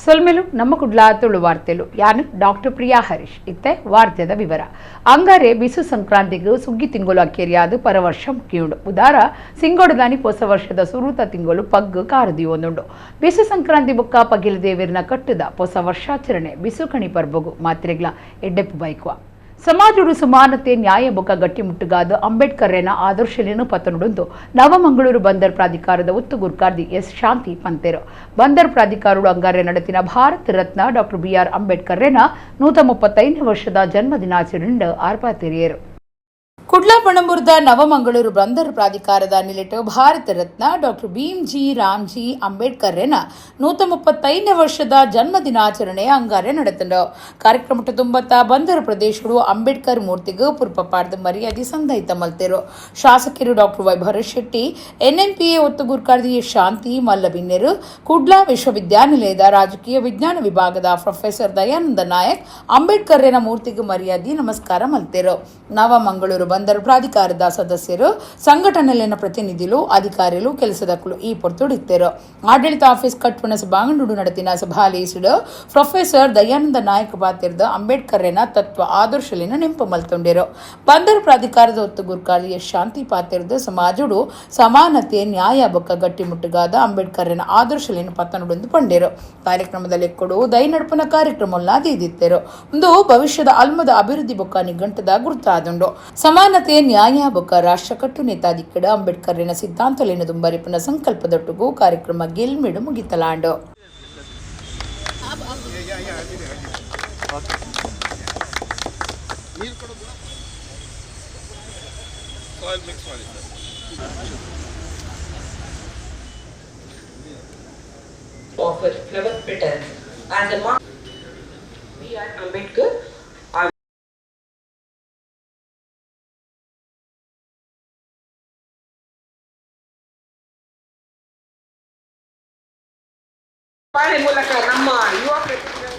ಸೊಲ್ಮೆಲು. ನಮ್ಮ ಕುಡ್ಲ ತುಳು ವಾರ್ತೆಲು. ಯಾನು ಡಾಕ್ಟರ್ ಪ್ರಿಯಾ ಹರೀಶ್. ಇತ್ತೆ ವಾರ್ತೆದ ವಿವರ. ಅಂಗಾರೆ ಬಿಸು ಸಂಕ್ರಾಂತಿಗೆ ಸುಗ್ಗಿ ತಿಂಗಳು ಅಕ್ಕೇರಿಯಾದ ಪರವರ್ಷ ಮುಗಿಯುಂಡು. ಉದಾರ ಸಿಂಗೋಡದಾನಿ ಹೊಸ ವರ್ಷದ ಸುರೂತ ತಿಂಗಳು ಪಗ್ಗು ಕಾರದಿಯೊಂದುಂಡು. ಬಿಸು ಸಂಕ್ರಾಂತಿ ಬುಕ್ಕ ಪಗಿಲ ದೇವಿರ್ನ ಕಟ್ಟುದ ಹೊಸ ವರ್ಷಾಚರಣೆ ಬಿಸುಕಣಿ ಪರ್ಬಗು ಮಾತ್ರೆಗ್ಲ ಎಡ್ಡೆಪ್ಪು ಬೈಕುವ. ಸಮಾಜಡು ಸಮಾನತೆ, ನ್ಯಾಯ ಬೊಕ್ಕ ಗಟ್ಟಿಮುಟ್ಟುಗಾದ ಅಂಬೇಡ್ಕರ್ರೆನ ಆದರ್ಶಲೇನು ಪತನುಡುಂದು ನವಮಂಗಳೂರು ಬಂದರ್ ಪ್ರಾಧಿಕಾರದ ಒತ್ತು ಗುರ್ಕಾರ್ದಿ ಎಸ್ ಶಾಂತಿ ಪಂತೆರು. ಬಂದರ್ ಪ್ರಾಧಿಕಾರಡು ಅಂಗಾರೆ ನಡೆತಿನ ಭಾರತ ರತ್ನ ಡಾಕ್ಟರ್ ಬಿಆರ್ ಅಂಬೇಡ್ಕರ್ರೆನ 135ನೇ ವರ್ಷದ ಜನ್ಮ ದಿನಾಚರಣೆ ಆರ್ಪಾತೆರಿಯರು. ಕುಡ್ಲ ಪಣಂಬೂರದ ನವಮಂಗಳೂರು ಬಂದರ್ ಪ್ರಾಧಿಕಾರದ ನಿಲೆಟ್ ಭಾರತ ರತ್ನ ಡಾಕ್ಟರ್ ಭೀಮ್ಜಿ ರಾಮ್ಜಿ ಅಂಬೇಡ್ಕರ್ರೆನ 135ನೇ ವರ್ಷದ ಜನ್ಮ ದಿನಾಚರಣೆ ಅಂಗಾರೆ ನಡೆತಂಡು. ಕಾರ್ಯಕ್ರಮಕ್ಕೆ ತುಂಬತ್ತ ಬಂದರು ಪ್ರದೇಶಗಳು ಅಂಬೇಡ್ಕರ್ ಮೂರ್ತಿಗೆ ಪುರ್ಪಪಾಡ್ದು ಮರ್ಯಾದೆ ಸಂದಹಿತ ಮಲ್ತೆರು. ಶಾಸಕರು doctor Y Bharat Shetty, NMPA ಒತ್ತು ಗುರ್ಕಾರ್ದಿ ಶಾಂತಿ ಮಲ್ಲಬಿನ್ನೆರು, ಕುಡ್ಲ ವಿಶ್ವವಿದ್ಯಾನಿಲಯದ ರಾಜಕೀಯ ವಿಜ್ಞಾನ ವಿಭಾಗದ ಪ್ರೊಫೆಸರ್ ದಯಾನಂದ ನಾಯಕ್ ಅಂಬೇಡ್ಕರ್ರೆನ ಮೂರ್ತಿಗೆ ಮರ್ಯಾದೆ ನಮಸ್ಕಾರ ಮಲ್ತೆರು. ನವಮಂಗಳೂರು ಬಂದರು ಪ್ರಾಧಿಕಾರದ ಸದಸ್ಯರು, ಸಂಘಟನೆಲಿನ ಪ್ರತಿನಿಧಿಲು, ಅಧಿಕಾರಿಲು, ಕೆಲಸದಕ್ಕಲು ಈ ಪೊರ್ತುಡಿತ್ತೆರು. ಆಡಳಿತ ಆಫೀಸ್ ಕಟ್ಪುಣ ಸಭಾಂಗಣಡು ನಡೆತಿನ ಸಭಾಲೇಸುಡು ಪ್ರೊಫೆಸರ್ ದಯಾನಂದ ನಾಯಕ್ ಪಾತಿರ್ದ ಅಂಬೇಡ್ಕರ್ರೆನ ತತ್ವ ಆದರ್ಶಲಿನ ನೆಂಪು ಮಲ್ತೊಂಡಿರು. ಬಂದರು ಪ್ರಾಧಿಕಾರದ ಒತ್ತು ಗುರ್ಕಾರ್ದಿ ಶಾಂತಿ ಪಾತಿರ್ದ ಸಮಾಜಡು ಸಮಾನತೆ, ನ್ಯಾಯ ಬೊಕ್ಕ ಗಟ್ಟಿಮುಟ್ಟುಗಾದ ಅಂಬೇಡ್ಕರ್ರೆನ ಆದರ್ಶಲಿನ ಪತ್ತನುಡೆಂದು ಪಂಡೇರು. ಕಾರ್ಯಕ್ರಮದಲ್ಲಿ ಕೊಡು ದೈ ನಡ್ಪುನ ಕಾರ್ಯಕ್ರಮ ದೀದಿತ್ತೆರು. ಒಂದು ಭವಿಷ್ಯದ ಅಲ್ಮದ ಅಭಿವೃದ್ಧಿ ಬೊಕ್ಕ ನಿಘಂಟದ ಗುರುತಾದುಂಡು. ಸಮಾನತೆ, ನ್ಯಾಯ ಬೊಕ್ಕ ರಾಷ್ಟ್ರ ಕಟ್ಟು ನೇತಾದಿಕ್ಕಡ ಅಂಬೇಡ್ಕರ್ರೆನ ಸಿದ್ಧಾಂತಲೇನ ದುಂಬರಿಪುನ ಸಂಕಲ್ಪದೊಟ್ಟುಗು ಕಾರ್ಯಕ್ರಮ ಗೆಲ್ಮಿಡು ಮುಗಿತಲಾಂಡು. Offer flower petals as a mark. B. R. Ambedkar are ಮೂಲಕ ನಮ್ಮ ಯುವ ಪ್ರತಿಭೆ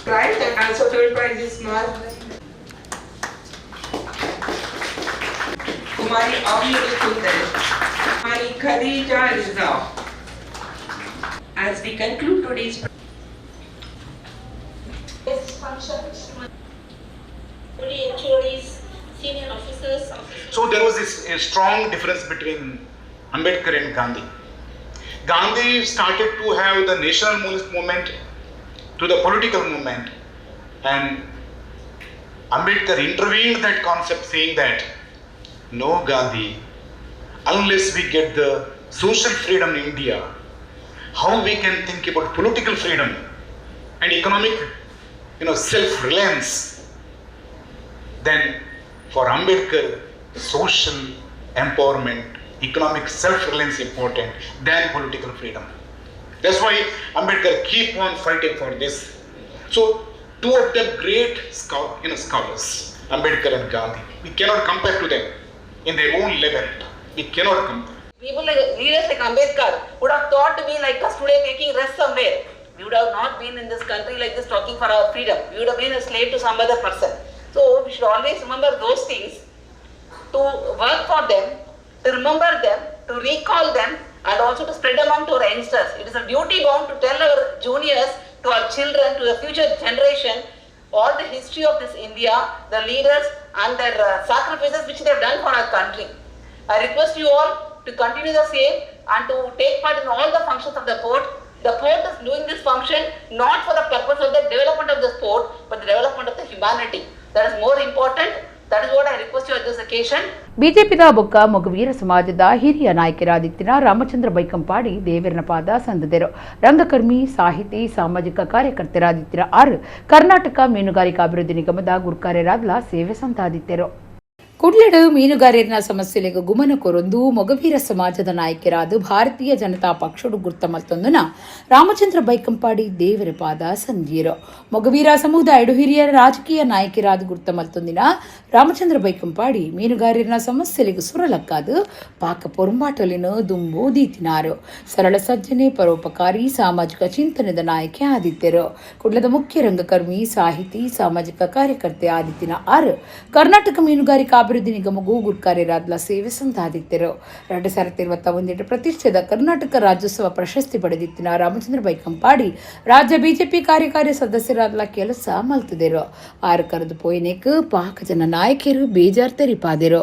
prize and also third prize is Mar Kumari Avni Kundal, Kumari Khadija Riza. As we conclude today's This function, HODs, senior officers, officers. So there was this a strong difference between Ambedkar and Gandhi. Gandhi started to have the national movement to the political movement, and Ambedkar intervened that concept, saying that no, Gandhi, unless we get the social freedom in India, how we can think about political freedom and economic, self-reliance? Then for Ambedkar, social empowerment, economic self-reliance important than political freedom. That's why Ambedkar keep on fighting for this. So two of the great scholars, Ambedkar and Gandhi, we cannot compare to them in their own level. We cannot compare. People like leaders like Ambedkar would have thought to be like us today, making rest somewhere. We would have not been in this country like this talking for our freedom. We would have been a slave to some other person. So we should always remember those things, to work for them, to remember them, to recall them, and also to spread among to our youngsters. It is a duty bound to tell our juniors, to our children, to the future generation, all the history of this India, the leaders and their sacrifices which they have done for our country. I request you all to continue the same and to take part in all the functions of the port. The port is doing this function not for the purpose of the development of the sport, but the development of the humanity. That is more important. That is what I request you at this occasion. ಬಿಜೆಪಿದ ಬೊಕ್ಕ ಮೊಗವೀರ ಸಮಾಜದ ಹಿರಿಯ ನಾಯಕರಾದಿತ್ತಿನ ರಾಮಚಂದ್ರ ಬೈಕಂಪಾಡಿ ದೇವರನ ಪಾದ ಸಂದದರು. ರಂಗಕರ್ಮಿ, ಸಾಹಿತಿ, ಸಾಮಾಜಿಕ ಕಾರ್ಯಕರ್ತರಾದಿತ್ತಿನ ಆರು ಕರ್ನಾಟಕ ಮೀನುಗಾರಿಕಾ ಅಭಿವೃದ್ಧಿ ನಿಗಮದ ಗುರ್ಕಾರ್ಯರಾದ್ಲ ಸೇವೆ ಸಂತಾದಿತ್ತೆರು. ಕುಡ್ಲಡು ಮೀನುಗಾರರಿನ ಸಮಸ್ಯೆಲೆಗ್ ಗುಮನ ಕೊರೊಂದು ಮೊಗವೀರ ಸಮಾಜದ ನಾಯಕರಾದ ಭಾರತೀಯ ಜನತಾ ಪಕ್ಷಡು ಗುರ್ತ ಮಲ್ತೊಂದುನ ರಾಮಚಂದ್ರ ಬೈಕಂಪಾಡಿ ದೇವರ ಪಾದ ಸಂದೀರು. ಮೊಗವೀರ ಸಮುದಾಯಡು ಹಿರಿಯರ ರಾಜಕೀಯ ನಾಯಕರಾದ ಗುರ್ತ ಮಲ್ತೊಂದಿನ ರಾಮಚಂದ್ರ ಬೈಕಂಪಾಡಿ ಮೀನುಗಾರರಿನ ಸಮಸ್ಯೆಲೆಗ್ ಸುರಲಕ್ಕಾದು ಪಾಕ ಪೊರುಂಬಾಟಲಿನ ದುಂಬು ದೀತಿನಾರು. ಸರಳ ಸಜ್ಜನೆ, ಪರೋಪಕಾರಿ, ಸಾಮಾಜಿಕ ಚಿಂತನೆದ ನಾಯಕೆ ಆದಿತ್ಯರು. ಕುಡ್ಲದ ಮುಖ್ಯ ರಂಗಕರ್ಮಿ, ಸಾಹಿತಿ, ಸಾಮಾಜಿಕ ಕಾರ್ಯಕರ್ತೆ ಆದಿತ್ಯನ ಆರು ಕರ್ನಾಟಕ ಮೀನುಗಾರಿಕಾ ಅಭಿವೃದ್ಧಿ ನಿಗಮಗೂ ಗುರ್ಕಾರ್ಯರಾದ್ಲ ಸೇವೆ ಸಂದಾದಿತ್ತರು. 2021 ಪ್ರತಿಷ್ಠಿತ ಕರ್ನಾಟಕ ರಾಜ್ಯೋತ್ಸವ ಪ್ರಶಸ್ತಿ ಪಡೆದಿತ್ತಿನ ರಾಮಚಂದ್ರ ಬೈಕಂಪಾಡಿ ರಾಜ್ಯ ಬಿಜೆಪಿ ಕಾರ್ಯಕಾರಿ ಸದಸ್ಯರಾದ್ಲ ಕೆಲಸ ಮಲ್ತದಿರು. ಆರು ಕರೆದು ಪೋಯಿನೇಕ್ ಪಾಕ ಜನ ನಾಯಕಿಯರು ಬೇಜಾರ್ ತೆರಿಪಾದಿರು.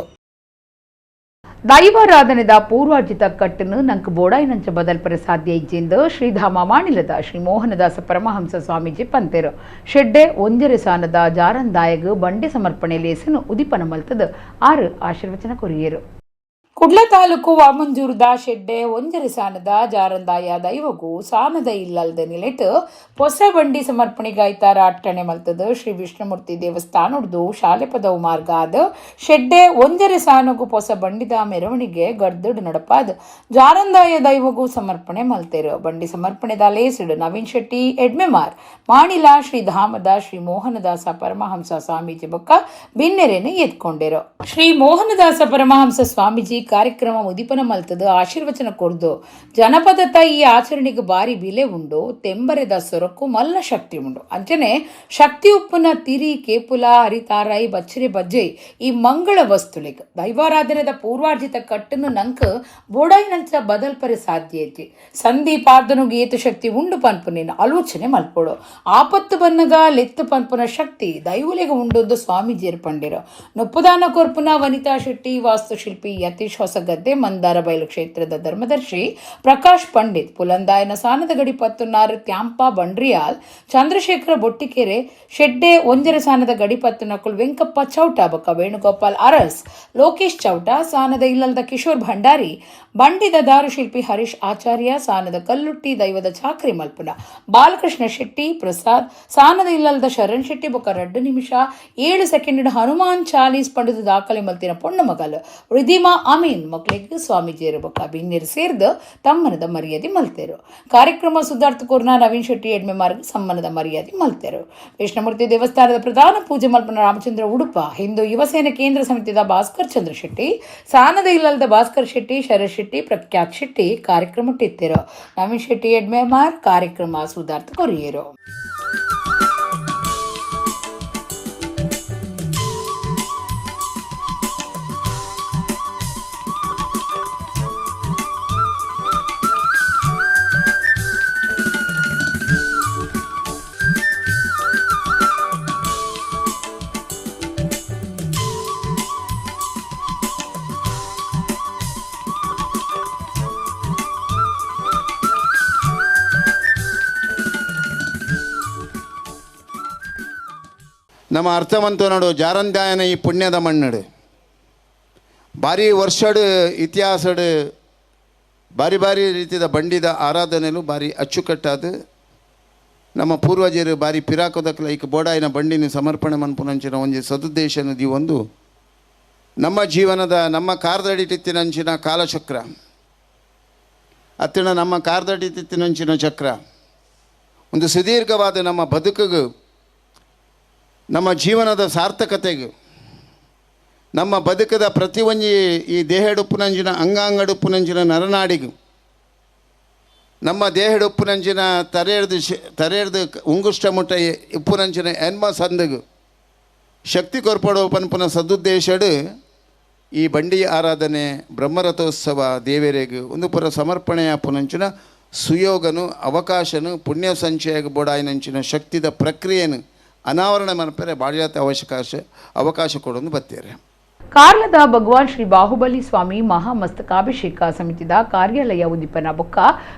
ದೈವಾರಾಧನೆದ ಪೂರ್ವಾರ್ಜಿತ ಕಟ್ಟನ್ನು ನಂಕ್ ಬೋಡಾಯಿನಂಚ ಬದಲ್ಪರೆ ಸಾಧ್ಯ ಇಜ್ಜೆಂದು ಶ್ರೀಧಾಮ ಮಾಣಿಲದ ಶ್ರೀ ಮೋಹನದಾಸ ಪರಮಹಂಸ ಸ್ವಾಮೀಜಿ ಪಂತೆರು. ಶೆಡ್ಡೆ ಒಂಜರೆ ಸಾನದ ಜಾರಂದಾಯಗ್ ಬಂಡೆ ಸಮರ್ಪಣೆ ಲೇಸನು ಉದಿಪನ ಮಲ್ತದ ಆರು ಆಶೀರ್ವಚನ ಕೊರಿಯರು. ಕುಡ್ಲ ತಾಲೂಕು ವಾಮಂಜೂರುದ ಶೆಡ್ಡೆ ಒಂಜರೆ ಸಾನದ ಜಾರಂದಾಯ ದೈವಗೂ ಸಾನದ ಇಲ್ಲಲ್ದ ನಿಲೆಟ್ ಪೊಸ ಬಂಡಿ ಸಮರ್ಪಣೆಗಾಯ್ತಾರ ಅಟ್ಟಣೆ ಮಲ್ತದ ಶ್ರೀ ವಿಷ್ಣುಮೂರ್ತಿ ದೇವಸ್ಥಾನಡ್ದು ಶಾಲೆ ಪದವು ಮಾರ್ಗ ಆದ ಶೆಡ್ಡೆ ಒಂಜರೆ ಸಾನಗು ಪೊಸ ಬಂಡಿದ ಮೆರವಣಿಗೆ ಗರ್ದಡು ನಡಪಾದ ಜಾರಂದಾಯ ದೈವಗೂ ಸಮರ್ಪಣೆ ಮಲ್ತೇರು. ಬಂಡಿ ಸಮರ್ಪಣೆದ ಲೇಸಿಡು ನವೀನ್ ಶೆಟ್ಟಿ ಎಡ್ಮೆಮಾರ್, ಮಾಣಿಲ ಶ್ರೀಧಾಮದ ಶ್ರೀ ಮೋಹನದಾಸ ಪರಮಹಂಸ ಸ್ವಾಮೀಜಿ ಬೊಕ್ಕ ಬಿನ್ನೆರೆನು ಎತ್ಕೊಂಡಿರು. ಶ್ರೀ ಮೋಹನದಾಸ ಪರಮಹಂಸ ಸ್ವಾಮೀಜಿ ಕಾರ್ಯಕ್ರಮ ಉದಿಪನ ಮಲ್ತದು ಆಶೀರ್ವಚನ ಕೊರ್ದು ಜನಪದ ಈ ಆಚರಣೆಗೆ ಬಾರಿ ಬಿಲೆ ಉಂಡು, ತೆಂಬರೆದ ಸೊರಕು ಮಲ್ಲ ಶಕ್ತಿ ಉಂಡು. ಅಂಚನೆ ಶಕ್ತಿ ಉಪ್ಪುನ ತಿರಿ, ಕೇಪುಲ, ಹರಿತಾರಾಯಿ, ಬಚ್ಚರೆ ಬಜ್ಜೆ ಈ ಮಂಗಳ ವಸ್ತುಲಿಗ್ ದೈವಾರಾಧನೆದ ಪೂರ್ವಾರ್ಜಿತ ಕಟ್ಟನ್ನು ನಂಕ್ ಬೋಡಾಯಿನಂಚ ಬದಲ್ಪರೆ ಸಾಧ್ಯ ಐತಿ. ಸಂಧಿ ಪಾರ್ದನುಗೆ ಏತು ಶಕ್ತಿ ಉಂಡು ಪನ್ಪುನೇನು ಆಲೋಚನೆ ಮಲ್ಪೋಡು. ಆಪತ್ತು ಬನ್ನಗ ಲೆತ್ತು ಪನ್ಪುನ ಶಕ್ತಿ ದೈವಲಿಗೆ ಉಂಡೊಂದು ಸ್ವಾಮೀಜಿಯರು ಪಂಡಿರು. ನೊಪ್ಪುದಾನ ಕೊರ್ಪುನ ವನಿತಾ ಶೆಟ್ಟಿ, ವಾಸ್ತುಶಿಲ್ಪಿ ಯತೀಶ್ ಹೊಸಗದ್ದೆ, ಮಂದಾರಬೈಲು ಕ್ಷೇತ್ರದ ಧರ್ಮದರ್ಶಿ ಪ್ರಕಾಶ್ ಪಂಡಿತ್, ಪುಲಂದಾಯನ ಸಾನದ ಗಡಿ ಪತ್ತುನಾರ್ ತ್ಯಾಂಪ ಬಂಡ್ರಿಯಾಲ್, ಚಂದ್ರಶೇಖರ ಬೊಟ್ಟಿಕೆರೆ, ಶೆಡ್ಡೆ ಒಂಜರೆ ಸಾನದ ಗಡಿ ಪತ್ತುನಕುಲ್ ವೆಂಕಪ್ಪ ಚೌಟ ಬೊಕ್ಕ ವೇಣುಗೋಪಾಲ್ ಅರಸ್, ಲೋಕೇಶ್ ಚೌಟ, ಸಾನದ ಇಲ್ಲಲ್ದ ಕಿಶೋರ್ ಭಂಡಾರಿ, ಬಂಡಿದ ದಾರುಶಿಲ್ಪಿ ಹರೀಶ್ ಆಚಾರ್ಯ, ಸಾನದ ಕಲ್ಲುಟ್ಟಿ ದೈವದ ಚಾಕ್ರಿ ಮಲ್ಪುನ ಬಾಲಕೃಷ್ಣ ಶೆಟ್ಟಿ, ಪ್ರಸಾದ್, ಸಾನದ ಇಲ್ಲಲ್ದ ಶರಣ್ ಶೆಟ್ಟಿ ಬೊಕ್ಕ 2 ನಿಮಿಷ 7 ಸೆಕೆಂಡ್ ಹನುಮಾನ್ ಚಾಲೀಸ್ ಪಂಡಿತ ದಾಖಲೆ ಮಲ್ತಿನ ಪೊಣ್ಣು ಮಗಲ್ ರಿದಿಮಾ ಅಮೀನ್ ಮಕ್ಕಳಿಗೆ ಸ್ವಾಮೀಜಿಯರು ಬೊಕ್ಕ ಬಿನ್ನಿರು ಸೇರ್ದು ತಮ್ಮನದ ಮರ್ಯಾದೆ ಮಲ್ತೇರು. ಕಾರ್ಯಕ್ರಮ ಸುಧಾರ್ಥ ಕೋರ್ನ ನವೀನ್ ಶೆಟ್ಟಿ ಎಡ್ಮೆ ಮಾರ್ಗ ಸಮ್ಮನದ ಮರ್ಯಾದೆ ಮಲ್ತೇರು. ವಿಷ್ಣುಮೂರ್ತಿ ದೇವಸ್ಥಾನದ ಪ್ರಧಾನ ಪೂಜೆ ಮಲ್ಪನ ರಾಮಚಂದ್ರ ಉಡುಪ, ಹಿಂದೂ ಯುವಸೇನೆ ಕೇಂದ್ರ ಸಮಿತಿದ ಭಾಸ್ಕರ್ ಚಂದ್ರ ಶೆಟ್ಟಿ, ಸಾನದ ಇಲ್ಲಲ್ದ ಭಾಸ್ಕರ್ ಶೆಟ್ಟಿ, ಶರತ್ ಶೆಟ್ಟಿ, ಪ್ರಖ್ಯಾತ್ ಶೆಟ್ಟಿ ಕಾರ್ಯಕ್ರಮ ಇತ್ತಿರು. ನವೀನ್ ಶೆಟ್ಟಿ ಎಡ್ಮೆಮಾರ್ ಕಾರ್ಯಕ್ರಮ ಸುಧಾರ್ಥ ಕೊರಿಯರು. ನಮ್ಮ ಅರ್ಥವಂತ ನೋಡು ಜಾರಂದಾಯನ ಈ ಪುಣ್ಯದ ಮಣ್ಣಡು ಭಾರಿ ವರ್ಷಡು ಇತಿಹಾಸಡು ಬಾರಿ ಬಾರಿ ರೀತಿಯ ಬಂಡಿದ ಆರಾಧನೆಲು ಭಾರಿ ಅಚ್ಚುಕಟ್ಟಾದ ನಮ್ಮ ಪೂರ್ವಜರು ಭಾರಿ ಪಿರಾಕದಕ್ಲ ಐಕ್ ಬೋಡಾಯಿನ ಬಂಡಿನ ಸಮರ್ಪಣೆ ಮನ್ಪುನಂಚಿನ ಒಂಜಿ ಸದುದ್ದೇಶನ ಒಂದು ನಮ್ಮ ಜೀವನದ ನಮ್ಮ ಕಾರ್ದಡಿಟಿತ್ತಿನಂಚಿನ ಕಾಲಚಕ್ರ ಅತ್ತಿನ ನಮ್ಮ ಕಾರ್ದಡಿತಿತ್ತಿನಂಚಿನ ಚಕ್ರ ಒಂದು ಸುದೀರ್ಘವಾದ ನಮ್ಮ ಬದುಕಿಗೂ ನಮ್ಮ ಜೀವನದ ಸಾರ್ಥಕತೆಗೆ ನಮ್ಮ ಬದುಕದ ಪ್ರತಿಯೊಂಜಿ ಈ ದೇಹಡುಪ್ಪುನಂಚಿನ ಅಂಗಾಂಗಡುಪ್ಪುನಂಚಿನ ನರನಾಡಿಗೂ ನಮ್ಮ ದೇಹಡುಪ್ಪುನಂಚಿನ ತರೆಯರ್ದು ತರೆಯರ್ದು ಉಂಗುಷ್ಟ ಮುಟ್ಟ ಉಪ್ಪುನಂಚಿನ ಎನ್ಮ ಸಂದಗು ಶಕ್ತಿ ಕೊರ್ಪಡುವ ಪನ್ಪುನ ಸದುದ್ದೇಶಡು ಈ ಬಂಡಿ ಆರಾಧನೆ ಬ್ರಹ್ಮರಥೋತ್ಸವ ದೇವರಿಗೆ ಒಂದು ಪುರ ಸಮರ್ಪಣೆಯ ಪುನಂಚಿನ ಸುಯೋಗನು ಅವಕಾಶನು ಪುಣ್ಯ ಸಂಚಯ ಬೋಡಾಯಿನಂಚಿನ ಶಕ್ತಿದ ಪ್ರಕ್ರಿಯೆನು ಅನಾವರಣ ಮನಪೆರೆ ಬಾಳ್ಯಾತ ಅವಕಾಶ ಕೊಡೋದು ಬತ್ತಾರೆ. ಕಾರ್ಲದ ಭಗವಾನ್ ಶ್ರೀ ಬಾಹುಬಲಿ ಸ್ವಾಮಿ ಮಹಾಮಸ್ತಕಾಭಿಷೇಕ ಸಮಿತಿದ ಕಾರ್ಯಾಲಯ ಉದ್ದೀಪನ ಬೊಕ್ಕ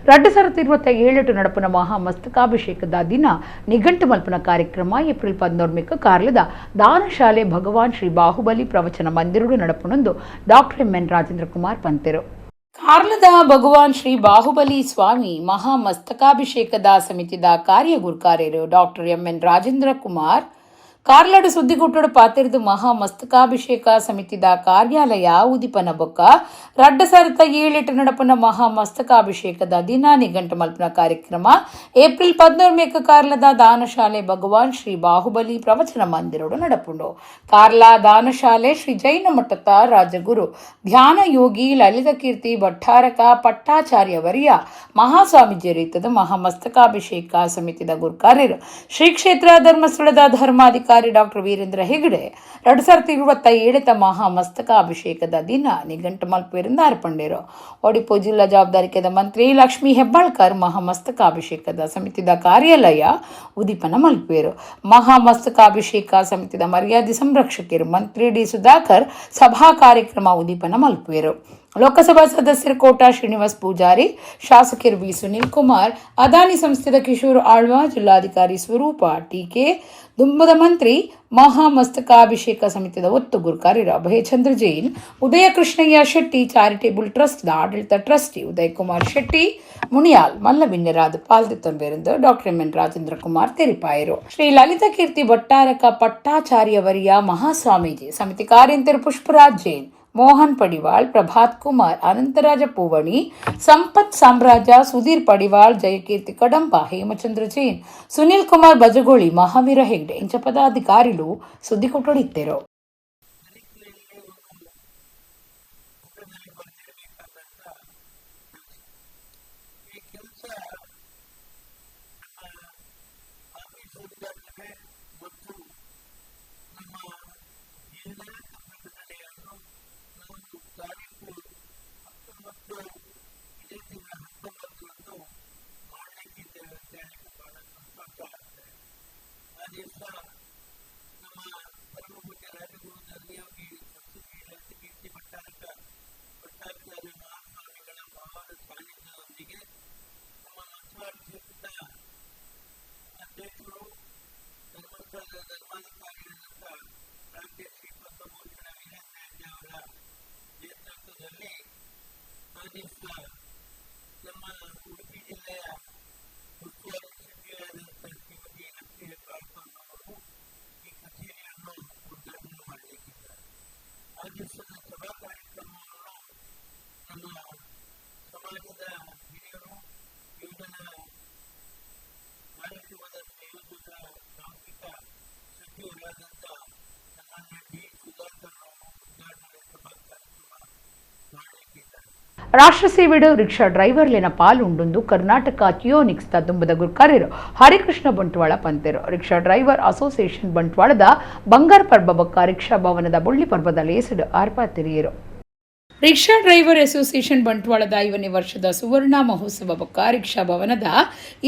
2027 ನಡಪುನ ಮಹಾಮಸ್ತಕಾಭಿಷೇಕದ ದಿನ ನಿಘಂಟು ಮಲ್ಪನ ಕಾರ್ಯಕ್ರಮ ಏಪ್ರಿಲ್ 14 ಕಾರ್ಲದ ದಾನಶಾಲೆ ಭಗವಾನ್ ಶ್ರೀ ಬಾಹುಬಲಿ ಪ್ರವಚನ ಮಂದಿರುಡು ನಡಪುನೊಂದು ಡಾಕ್ಟರ್ ಎಂ.ಎನ್. ರಾಜೇಂದ್ರ ಕುಮಾರ್ ಪಂತೆರು. ಕಾರ್ಲದ ಭಗವಾನ್ ಶ್ರೀ ಬಾಹುಬಲಿ ಸ್ವಾಮಿ ಮಹಾಮಸ್ತಕಾಭಿಷೇಕದ ಸಮಿತಿದ ಕಾರ್ಯಗುರ್ಕಾರ್ಯರು ಡಾಕ್ಟರ್ ಎಂ.ಎನ್. ರಾಜೇಂದ್ರ ಕುಮಾರ್ ಕಾರ್ಲಾಡು ಸುದ್ದಿಗುಟ್ಟಡು ಪಾತಿರ್ದು ಮಹಾಮಸ್ತಕಾಭಿಷೇಕ ಸಮಿತಿದ ಕಾರ್ಯಾಲಯ ಉದಿಪನ ಬೊಕ್ಕ 2007 ನಡಪನ ಮಹಾಮಸ್ತಕಾಭಿಷೇಕದ ದಿನ ನಿಘಂಟು ಮಲ್ಪನ ಕಾರ್ಯಕ್ರಮ ಏಪ್ರಿಲ್ 14 ಕಾರ್ಲದ ದಾನಶಾಲೆ ಭಗವಾನ್ ಶ್ರೀ ಬಾಹುಬಲಿ ಪ್ರವಚನ ಮಂದಿರೋಡು ನಡಪುಂಡು. ಕಾರ್ಲ ದಾನಶಾಲೆ ಶ್ರೀ ಜೈನ ಮಠದ ರಾಜಗುರು ಧ್ಯಾನ ಯೋಗಿ ಲಲಿತ ಕೀರ್ತಿ ಭಟ್ಟಾರಕ ಪಟ್ಟಾಚಾರ್ಯವರಿಯ ಮಹಾಸ್ವಾಮೀಜಿ ರೀತದ ಮಹಾಮಸ್ತಕಾಭಿಷೇಕ ಸಮಿತಿದ ಗುರುಕಾರ್ಯರು ಶ್ರೀ ಕ್ಷೇತ್ರ ಧರ್ಮಸ್ಥಳದ ಧರ್ಮಾಧಿಕಾರಿ ಡಾಕ್ಟರ್ ವೀರೇಂದ್ರ ಹೆಗಡೆ 2027 ಮಹಾಮಸ್ತಕಾಭಿಷೇಕದ ದಿನ ನಿಘಂಟು ಮಲ್ಪುವೆರಿಂದ ಅರ್ಪಂಡೇರು. ಒಡಿಪು ಜಿಲ್ಲಾ ಜವಾಬ್ದಾರಿಕೆದ ಮಂತ್ರಿ ಲಕ್ಷ್ಮೀ ಹೆಬ್ಬಾಳ್ಕರ್ ಮಹಾಮಸ್ತಕಾಭಿಷೇಕದ ಸಮಿತಿದ ಕಾರ್ಯಾಲಯ ಉದೀಪನ ಮಲ್ಪುವೆರು. ಮಹಾಮಸ್ತಕಾಭಿಷೇಕ ಸಮಿತಿದ ಮರ್ಯಾದೆ ಸಂರಕ್ಷಕರು ಮಂತ್ರಿ ಡಿ ಸುಧಾಕರ್ ಸಭಾ ಕಾರ್ಯಕ್ರಮ ಉದೀಪನ ಮಲ್ಪುವೆರು. ಲೋಕಸಭಾ ಸದಸ್ಯರು ಕೋಟಾ ಶ್ರೀನಿವಾಸ್ ಪೂಜಾರಿ, ಶಾಸಕರು ವಿ ಸುನೀಲ್ ಕುಮಾರ್, ಅದಾನಿ ಸಂಸ್ಥೆದ ಕಿಶೋರ್ ಆಳ್ವ, ಜಿಲ್ಲಾಧಿಕಾರಿ ಸ್ವರೂಪ ಟಿಕೆ, ದುಂಬದ ಮಂತ್ರಿ ಮಹಾಮಸ್ತಕಾಭಿಷೇಕ ಸಮಿತಿದ ಒತ್ತು ಗುರುಕಾರ್ಯರು ಅಭಯಚಂದ್ರ ಜೈನ್, ಉದಯ ಕೃಷ್ಣಯ್ಯ ಶೆಟ್ಟಿ ಚಾರಿಟೇಬಲ್ ಟ್ರಸ್ಟ್ ಆಡಳಿತ ಟ್ರಸ್ಟಿ ಉದಯ್ ಕುಮಾರ್ ಶೆಟ್ಟಿ ಮುನಿಯಾಲ್ ಮಲ್ಲಬಿನ್ಯರಾದ ಪಾಲ್ದಿತ್ತೊಂಬೇರೆಂದು doctor M N Rajendra Kumar ತೆರಿಪಾಯರು. ಶ್ರೀ ಲಲಿತ ಕೀರ್ತಿ ಭಟ್ಟಾರಕ ಪಟ್ಟಾಚಾರ್ಯವರಿಯ ಮಹಾಸ್ವಾಮೀಜಿ ಸಮಿತಿ ಕಾರ್ಯಂತರು ಪುಷ್ಪರಾಜ್ ಜೈನ್, ಮೋಹನ್ ಪಡಿವಾಳ್, ಪ್ರಭಾತ್ ಕುಮಾರ್, ಅನಂತರಾಜ ಪೂವಣಿ, ಸಂಪತ್ ಸಾಮ್ರಾಜ್ಯ, ಸುಧೀರ್ ಪಡಿವಾಳ್, ಜಯಕೀರ್ತಿ ಕಡಂಬ, ಹೇಮಚಂದ್ರ ಜೈನ್, ಸುನಿಲ್ ಕುಮಾರ್ ಬಜಗೋಳಿ, ಮಹಾವೀರ ಹೆಗ್ಡೆ ಇಂಚ ಪದಾಧಿಕಾರಿಲು ಸುದ್ದಿ ಕೊಟ್ಟೊಡಿತ್ತೇರು. ರಾಷ್ಟ್ರ ಸೇವೆಡು ರಿಕ್ಷಾ ಡ್ರೈವರ್ಲಿನ ಪಾಲುಂಡುಂದು ಕರ್ನಾಟಕ ಕಿಯೋನಿಕ್ಸ್ ದುಂಬದ ಗುರ್ಕಾರ್ಯರು ಹರಿಕೃಷ್ಣ ಬಂಟ್ವಾಳ ಪಂತೆರು. ರಿಕ್ಷಾ ಡ್ರೈವರ್ ಅಸೋಸಿಯೇಷನ್ ಬಂಟ್ವಾಳದ ಬಂಗಾರ ಪರ್ಬ ಬೊಕ್ಕ ರಿಕ್ಷಾ ಭವನದ ಬೊಳ್ಳಿ ಪರ್ಬದ ಲೇಸಡು ಆರ್ಪಾತಿರಿಯರು. ರಿಕ್ಷಾ ಡ್ರೈವರ್ ಅಸೋಸಿಯೇಷನ್ ಬಂಟ್ವಾಳದ 5ನೇ ವರ್ಷದ ಸುವರ್ಣ ಮಹೋತ್ಸವ ಬೊಕ್ಕ ರಿಕ್ಷಾ ಭವನದ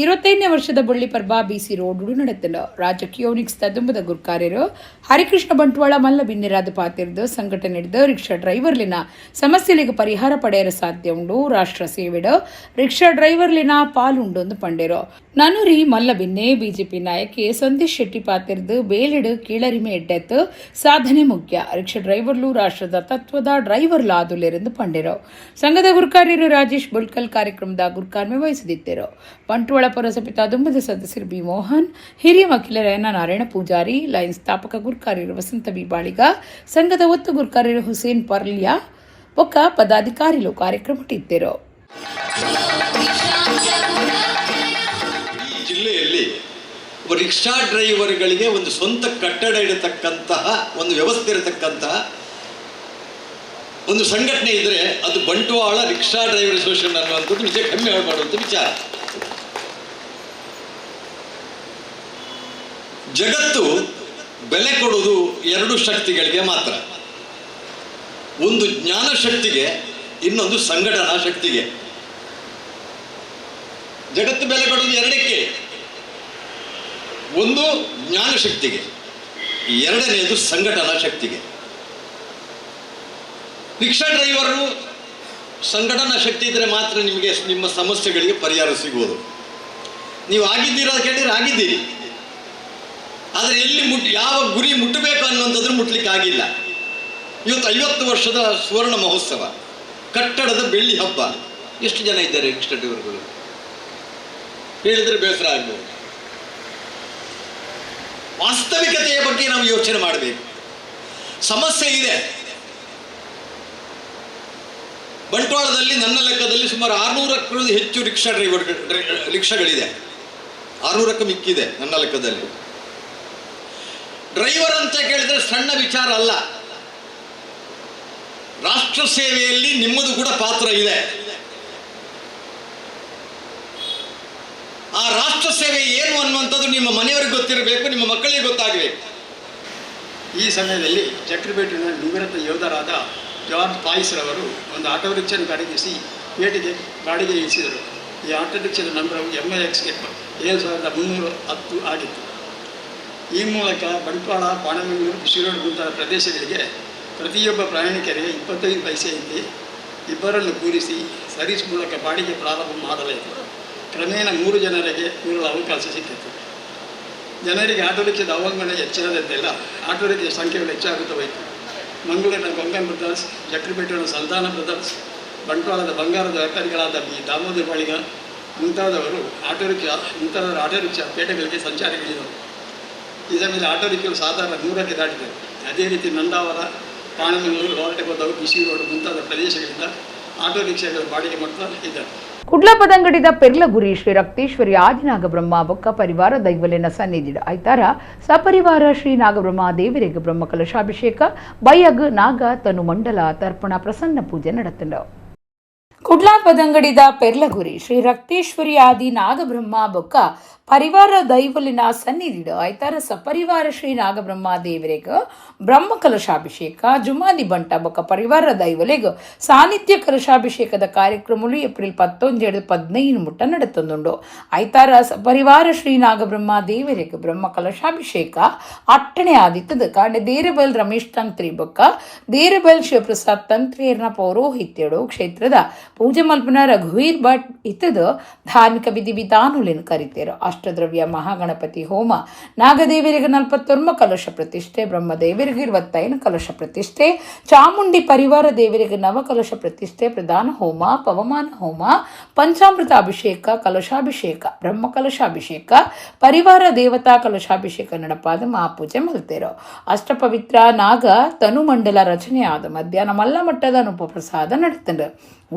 25ನೇ ವರ್ಷದ ಬೊಳ್ಳಿ ಪರ್ಬ ಬಿಸಿ ರೋಡ್ ನಡೆತಲು. ರಾಜ್ಯ ಕಿಯೋನಿಕ್ಸ್ ದುಂಬದ ಗುರ್ಕಾರ್ಯರು ಹರಿಕೃಷ್ಣ ಬಂಟ್ವಾಳ ಮಲ್ಲ ಬಿನ್ನಿರಾದ ಪಾತಿರ್ದು ಸಂಘಟನೆ ಹಿಡಿದು ರಿಕ್ಷಾ ಡ್ರೈವರ್ಲಿನ ಸಮಸ್ಯೆಗಳಿಗೆ ಪರಿಹಾರ ಪಡೆಯಲು ಸಾಧ್ಯ ಉಂಡು, ರಾಷ್ಟ್ರ ಸೇವೆಡು ರಿಕ್ಷಾ ಡ್ರೈವರ್ಲಿನ ಪಾಲುಂಡು ಎಂದು ಪಂಡೇರು. ನನುರಿ ಮಲ್ಲ ಬಿನ್ನೆ ಬಿಜೆಪಿ ನಾಯಕಿ ಸಂದೀಶ್ ಶೆಟ್ಟಿ ಪಾತಿರ್ದು ಬೇಲೆಡು ಕೀಳರಿಮೆ ಎಡ್ಡೆತ್ತು ಸಾಧನೆ ಮುಖ್ಯ, ರಿಕ್ಷಾ ಡ್ರೈವರ್ಲು ರಾಷ್ಟ್ರದ ತತ್ವದ ಡ್ರೈವರ್ಲು ಆದುಲೆರೆಂದು ಪಂಡೇರು. ಸಂಘದ ಗುರುಕಾರ್ಯರು ರಾಜೇಶ್ ಬುಲ್ಕಲ್ ಕಾರ್ಯಕ್ರಮದ ಗುರುಕಾರ್ಮೆ ವಹಿಸಿದಿದ್ದರು. ಬಂಟ್ವಾಳ ಪುರಸಭೆ ದುಂಬದ ಸದಸ್ಯರು ಬಿ ಮೋಹನ್, ಹಿರಿಯ ವಕೀಲರಾಯನ ನಾರಾಯಣ ಪೂಜಾರಿ, ಲೈನ್ ಸ್ಥಾಪಕ ಗುರುಕಾರ್ಯರು ವಸಂತ ಬಿ ಬಾಳಿಗ, ಸಂಘದ ಒತ್ತು ಗುರುಕಾರ್ಯರು ಹುಸೇನ್ ಪರ್ಲಿಯಾ ಬೊಕ್ಕ ಪದಾಧಿಕಾರಿಗಳು ಕಾರ್ಯಕ್ರಮ ಇದ್ದರು. ಜಿಲ್ಲೆಯಲ್ಲಿ ರಿಕ್ಷಾ ಡ್ರೈವರ್ಗಳಿಗೆ ಒಂದು ಸ್ವಂತ ಕಟ್ಟಡ ಇರತಕ್ಕಂತಹ ಒಂದು ವ್ಯವಸ್ಥೆ ಇರತಕ್ಕಂತಹ ಒಂದು ಸಂಘಟನೆ ಇದ್ದರೆ ಅದು ಬಂಟ್ವಾಳ ರಿಕ್ಷಾ ಡ್ರೈವರ್ ಅಸೋಸಿಯೇಷನ್ ಅನ್ನುವಂಥದ್ದು ನಿಜ ಕಮ್ಮಿ ಮಾಡುವಂಥ ವಿಚಾರ. ಜಗತ್ತು ಬೆಲೆ ಕೊಡುವುದು ಎರಡು ಶಕ್ತಿಗಳಿಗೆ ಮಾತ್ರ, ಒಂದು ಜ್ಞಾನ ಶಕ್ತಿಗೆ, ಇನ್ನೊಂದು ಸಂಘಟನಾ ಶಕ್ತಿಗೆ. ಜಗತ್ತು ಬೆಲೆ ಕೊಡುವುದು ಎರಡಕ್ಕೆ, ಒಂದು ಜ್ಞಾನ ಶಕ್ತಿಗೆ, ಎರಡನೆಯದು ಸಂಘಟನಾ ಶಕ್ತಿಗೆ. ರಿಕ್ಷಾ ಡ್ರೈವರು ಸಂಘಟನಾ ಶಕ್ತಿ ಇದ್ದರೆ ಮಾತ್ರ ನಿಮಗೆ ನಿಮ್ಮ ಸಮಸ್ಯೆಗಳಿಗೆ ಪರಿಹಾರ ಸಿಗುವುದು. ನೀವು ಆಗಿದ್ದೀರಾ ಕೇಳಿದರೆ ಆಗಿದ್ದೀರಿ, ಆದರೆ ಎಲ್ಲಿ ಯಾವ ಗುರಿ ಮುಟ್ಟಬೇಕು ಅನ್ನುವಂಥದ್ದು ಮುಟ್ಲಿಕ್ಕೆ ಆಗಿಲ್ಲ. ಇವತ್ತು 50 ವರ್ಷದ ಸುವರ್ಣ ಮಹೋತ್ಸವ, ಕಟ್ಟಡದ ಬೆಳ್ಳಿ ಹಬ್ಬ. ಎಷ್ಟು ಜನ ಇದ್ದಾರೆ ರಿಕ್ಷಾ ಡ್ರೈವರ್ಗಳು ಹೇಳಿದರೆ ಬೇಸರ ಆಗ್ಬೋದು. ವಾಸ್ತವಿಕತೆಯ ಬಗ್ಗೆ ನಾವು ಯೋಚನೆ ಮಾಡಬೇಕು. ಸಮಸ್ಯೆ ಇದೆ. ಬಂಟ್ವಾಳದಲ್ಲಿ ನನ್ನ ಲೆಕ್ಕದಲ್ಲಿ ಸುಮಾರು 600ಕ್ಕೂ ಹೆಚ್ಚು ರಿಕ್ಷಾ ಡ್ರೈವರ್ ರಿಕ್ಷಾಗಳಿದೆ. 600ಕ್ಕೂ ಮಿಕ್ಕಿದೆ ನನ್ನ ಲೆಕ್ಕದಲ್ಲಿ. ಡ್ರೈವರ್ ಅಂತ ಕೇಳಿದರೆ ಸಣ್ಣ ವಿಚಾರ ಅಲ್ಲ. ರಾಷ್ಟ್ರ ಸೇವೆಯಲ್ಲಿ ನಿಮ್ಮದು ಕೂಡ ಪಾತ್ರ ಇದೆ. ಆ ರಾಷ್ಟ್ರ ಸೇವೆ ಏನು ಅನ್ನುವಂಥದ್ದು ನಿಮ್ಮ ಮನೆಯವರಿಗೆ ಗೊತ್ತಿರಬೇಕು, ನಿಮ್ಮ ಮಕ್ಕಳಿಗೆ ಗೊತ್ತಾಗಬೇಕು. ಈ ಸಮಯದಲ್ಲಿ ಚಕ್ರಪೇಟೆಯ ನಿವೃತ್ತ ಯೋಧರಾದ ಜಾರ್ಜ್ ಪಾಯ್ಸ್ರವರು ಒಂದು ಆಟೋ ರಿಕ್ಷಾನ್ನು ಖರೀದಿಸಿ ಪೇಟೆಗೆ ಬಾಡಿಗೆ ಇಳಿಸಿದರು. ಈ ಆಟೋ ರಿಕ್ಷಾದ ನಂಬರು MIX 7310 ಆಗಿತ್ತು. ಈ ಮೂಲಕ ಬಂಟ್ವಾಳ, ಪಾಣೆಮಂಗಳೂರು, ಬಿಸಿರೋಡ್ ಮುಂತಾದ ಪ್ರದೇಶಗಳಿಗೆ ಪ್ರತಿಯೊಬ್ಬ ಪ್ರಯಾಣಿಕರಿಗೆ 25 ಪೈಸೆಯಂತೆ ಇಬ್ಬರನ್ನು ಕೂರಿಸಿ ಸರ್ವಿಸ್ ಮೂಲಕ ಬಾಡಿಗೆ ಪ್ರಾರಂಭ ಮಾಡಲಾಯಿತು. ಕ್ರಮೇಣ 3 ಜನರಿಗೆ ಕೂರಲು ಅವಕಾಶ ಸಿಕ್ಕಿತು. ಜನರಿಗೆ ಆಟೋ ರಿಕ್ಷಾದ ಅವಲಂಬನೆ ಹೆಚ್ಚಾದಂತೆಲ್ಲ ಆಟೋ ರಿಕ್ಷಾ ಸಂಖ್ಯೆಗಳು ಹೆಚ್ಚಾಗುತ್ತಾ ಹೋಯಿತು. ಮಂಗಳೂರಿನ ಗೊಂಗನ್ ಬ್ರದರ್ಸ್, ಜಕ್ರಪೇಟೆಯ ಸಲ್ತಾನ ಬ್ರದರ್ಸ್, ಬಂಟ್ವಾಳದ ಬಂಗಾರದ ವ್ಯಾಪಾರಿಗಳಾದ ಬಿ ದಾಮೋದರ ಬಾಳಿಗ ಮುಂತಾದವರು ಆಟೋ ರಿಕ್ಷಾ ಪೇಟೆಗಳಿಗೆ ಸಂಚಾರಗಳಿದರು. ಈ ಸಮಯದಲ್ಲಿ ಆಟೋ ರಿಕ್ಷಾಗಳು ಸಾಧಾರಣ 100ಕ್ಕೆ ದಾಟಿದರು. ಅದೇ ರೀತಿ ನಂದಾವರ, ಪಾಣೆಮಂಗಳೂರು, ಹೊರಟೆಗೋದವು, ಬಿಸಿ ರೋಡ್ ಮುಂತಾದ ಪ್ರದೇಶಗಳಿಂದ ಆಟೋ ರಿಕ್ಷಾಗಳ ಬಾಡಿಗೆ ಮಾಡ್ತಾ ಇದ್ದಾರೆ. ಕುಡ್ಲಪದಂಗಡಿದ ಪೆರ್ಲಗುರಿ ಶ್ರೀ ರಕ್ತೇಶ್ವರಿ ಆದಿನಾಗಬ್ರಹ್ಮ ಬೊಕ್ಕ ಪರಿವಾರ ದೈವಲಿನ ಸನ್ನಿಧಿಡ ಐತಾರ ಸಪರಿವಾರ ಶ್ರೀ ನಾಗಬ್ರಹ್ಮ ದೇವರಿಗೆ ಬ್ರಹ್ಮ ಕಲಶಾಭಿಷೇಕ ಬೈಯಗ್ ನಾಗ ತನು ಮಂಡಲ ತರ್ಪಣ ಪ್ರಸನ್ನ ಪೂಜೆ ನಡೆತಂಡ. ಕುಡ್ಲಪದಂಗಡಿದ ಪೆರ್ಲಗುರಿ ಶ್ರೀ ರಕ್ತೇಶ್ವರಿ ಆದಿ ನಾಗಬ್ರಹ್ಮ ಬೊಕ್ಕ ಪರಿವಾರ ದೈವಲಿನ ಸನ್ನಿಧಿಡ ಐತಾರ ಸಪರಿವಾರ ಶ್ರೀ ನಾಗಬ್ರಹ್ಮ ದೇವರಿಗೆ ಬ್ರಹ್ಮ ಕಲಶಾಭಿಷೇಕ ಜುಮಾದಿ ಬಂಟ ಬೊಕ್ಕ ಪರಿವಾರ ದೈವಲಿಗೆ ಸಾನ್ನಿಧ್ಯ ಕಲಶಾಭಿಷೇಕದ ಕಾರ್ಯಕ್ರಮಗಳು ಏಪ್ರಿಲ್ 19 15 ಮುಟ್ಟ ನಡೆತಂದುಂಡು. ಐತಾರ ಸಪರಿವಾರ ಶ್ರೀ ನಾಗಬ್ರಹ್ಮ ದೇವರಿಗೆ ಬ್ರಹ್ಮ ಕಲಶಾಭಿಷೇಕ ಅಟ್ಟಣೆ ಆದಿತ್ತದ ಕಾರಣ ದೇರಬೈಲ್ ರಮೇಶ್ ತಂತ್ರಿ ಬೊಕ್ಕ ದೇರಬೈಲ್ ಶಿವಪ್ರಸಾದ್ ತಂತ್ರಿಯರ್ನ ಪೌರೋಹಿತ್ಯಡು ಕ್ಷೇತ್ರದ ಪೂಜೆ ಮಲ್ಪನ ರಘುವೀರ್ ಭಟ್ ಇತ್ತದ ಧಾರ್ಮಿಕ ವಿಧಿವಿಧಾನುಲೇನು ಕರಿತೇರು. ಅಷ್ಟದ್ರವ್ಯ ಮಹಾಗಣಪತಿ ಹೋಮ, ನಾಗದೇವರಿಗೆ 49 ಕಲಶ ಪ್ರತಿಷ್ಠೆ, ಬ್ರಹ್ಮದೇವರಿಗೆ 25 ಕಲಶ ಪ್ರತಿಷ್ಠೆ, ಚಾಮುಂಡಿ ಪರಿವಾರ ದೇವರಿಗೆ ನವಕಲಶ ಪ್ರತಿಷ್ಠೆ, ಪ್ರಧಾನ ಹೋಮ, ಪವಮಾನ ಹೋಮ, ಪಂಚಾಮೃತ ಅಭಿಷೇಕ, ಕಲಶಾಭಿಷೇಕ, ಬ್ರಹ್ಮ ಕಲಶಾಭಿಷೇಕ, ಪರಿವಾರ ದೇವತಾ ಕಲಶಾಭಿಷೇಕ ನಡಪಾದ ಮಹಾಪೂಜೆ ಮಲ್ತೇರು. ಅಷ್ಟಪವಿತ್ರ ನಾಗ ತನುಮಂಡಲ ರಚನೆಯಾದ ಮಧ್ಯಾಹ್ನ ಮಲ್ಲಮಟ್ಟದ ಅನುಪಪ್ರಸಾದ ನಡೆತಂಡು.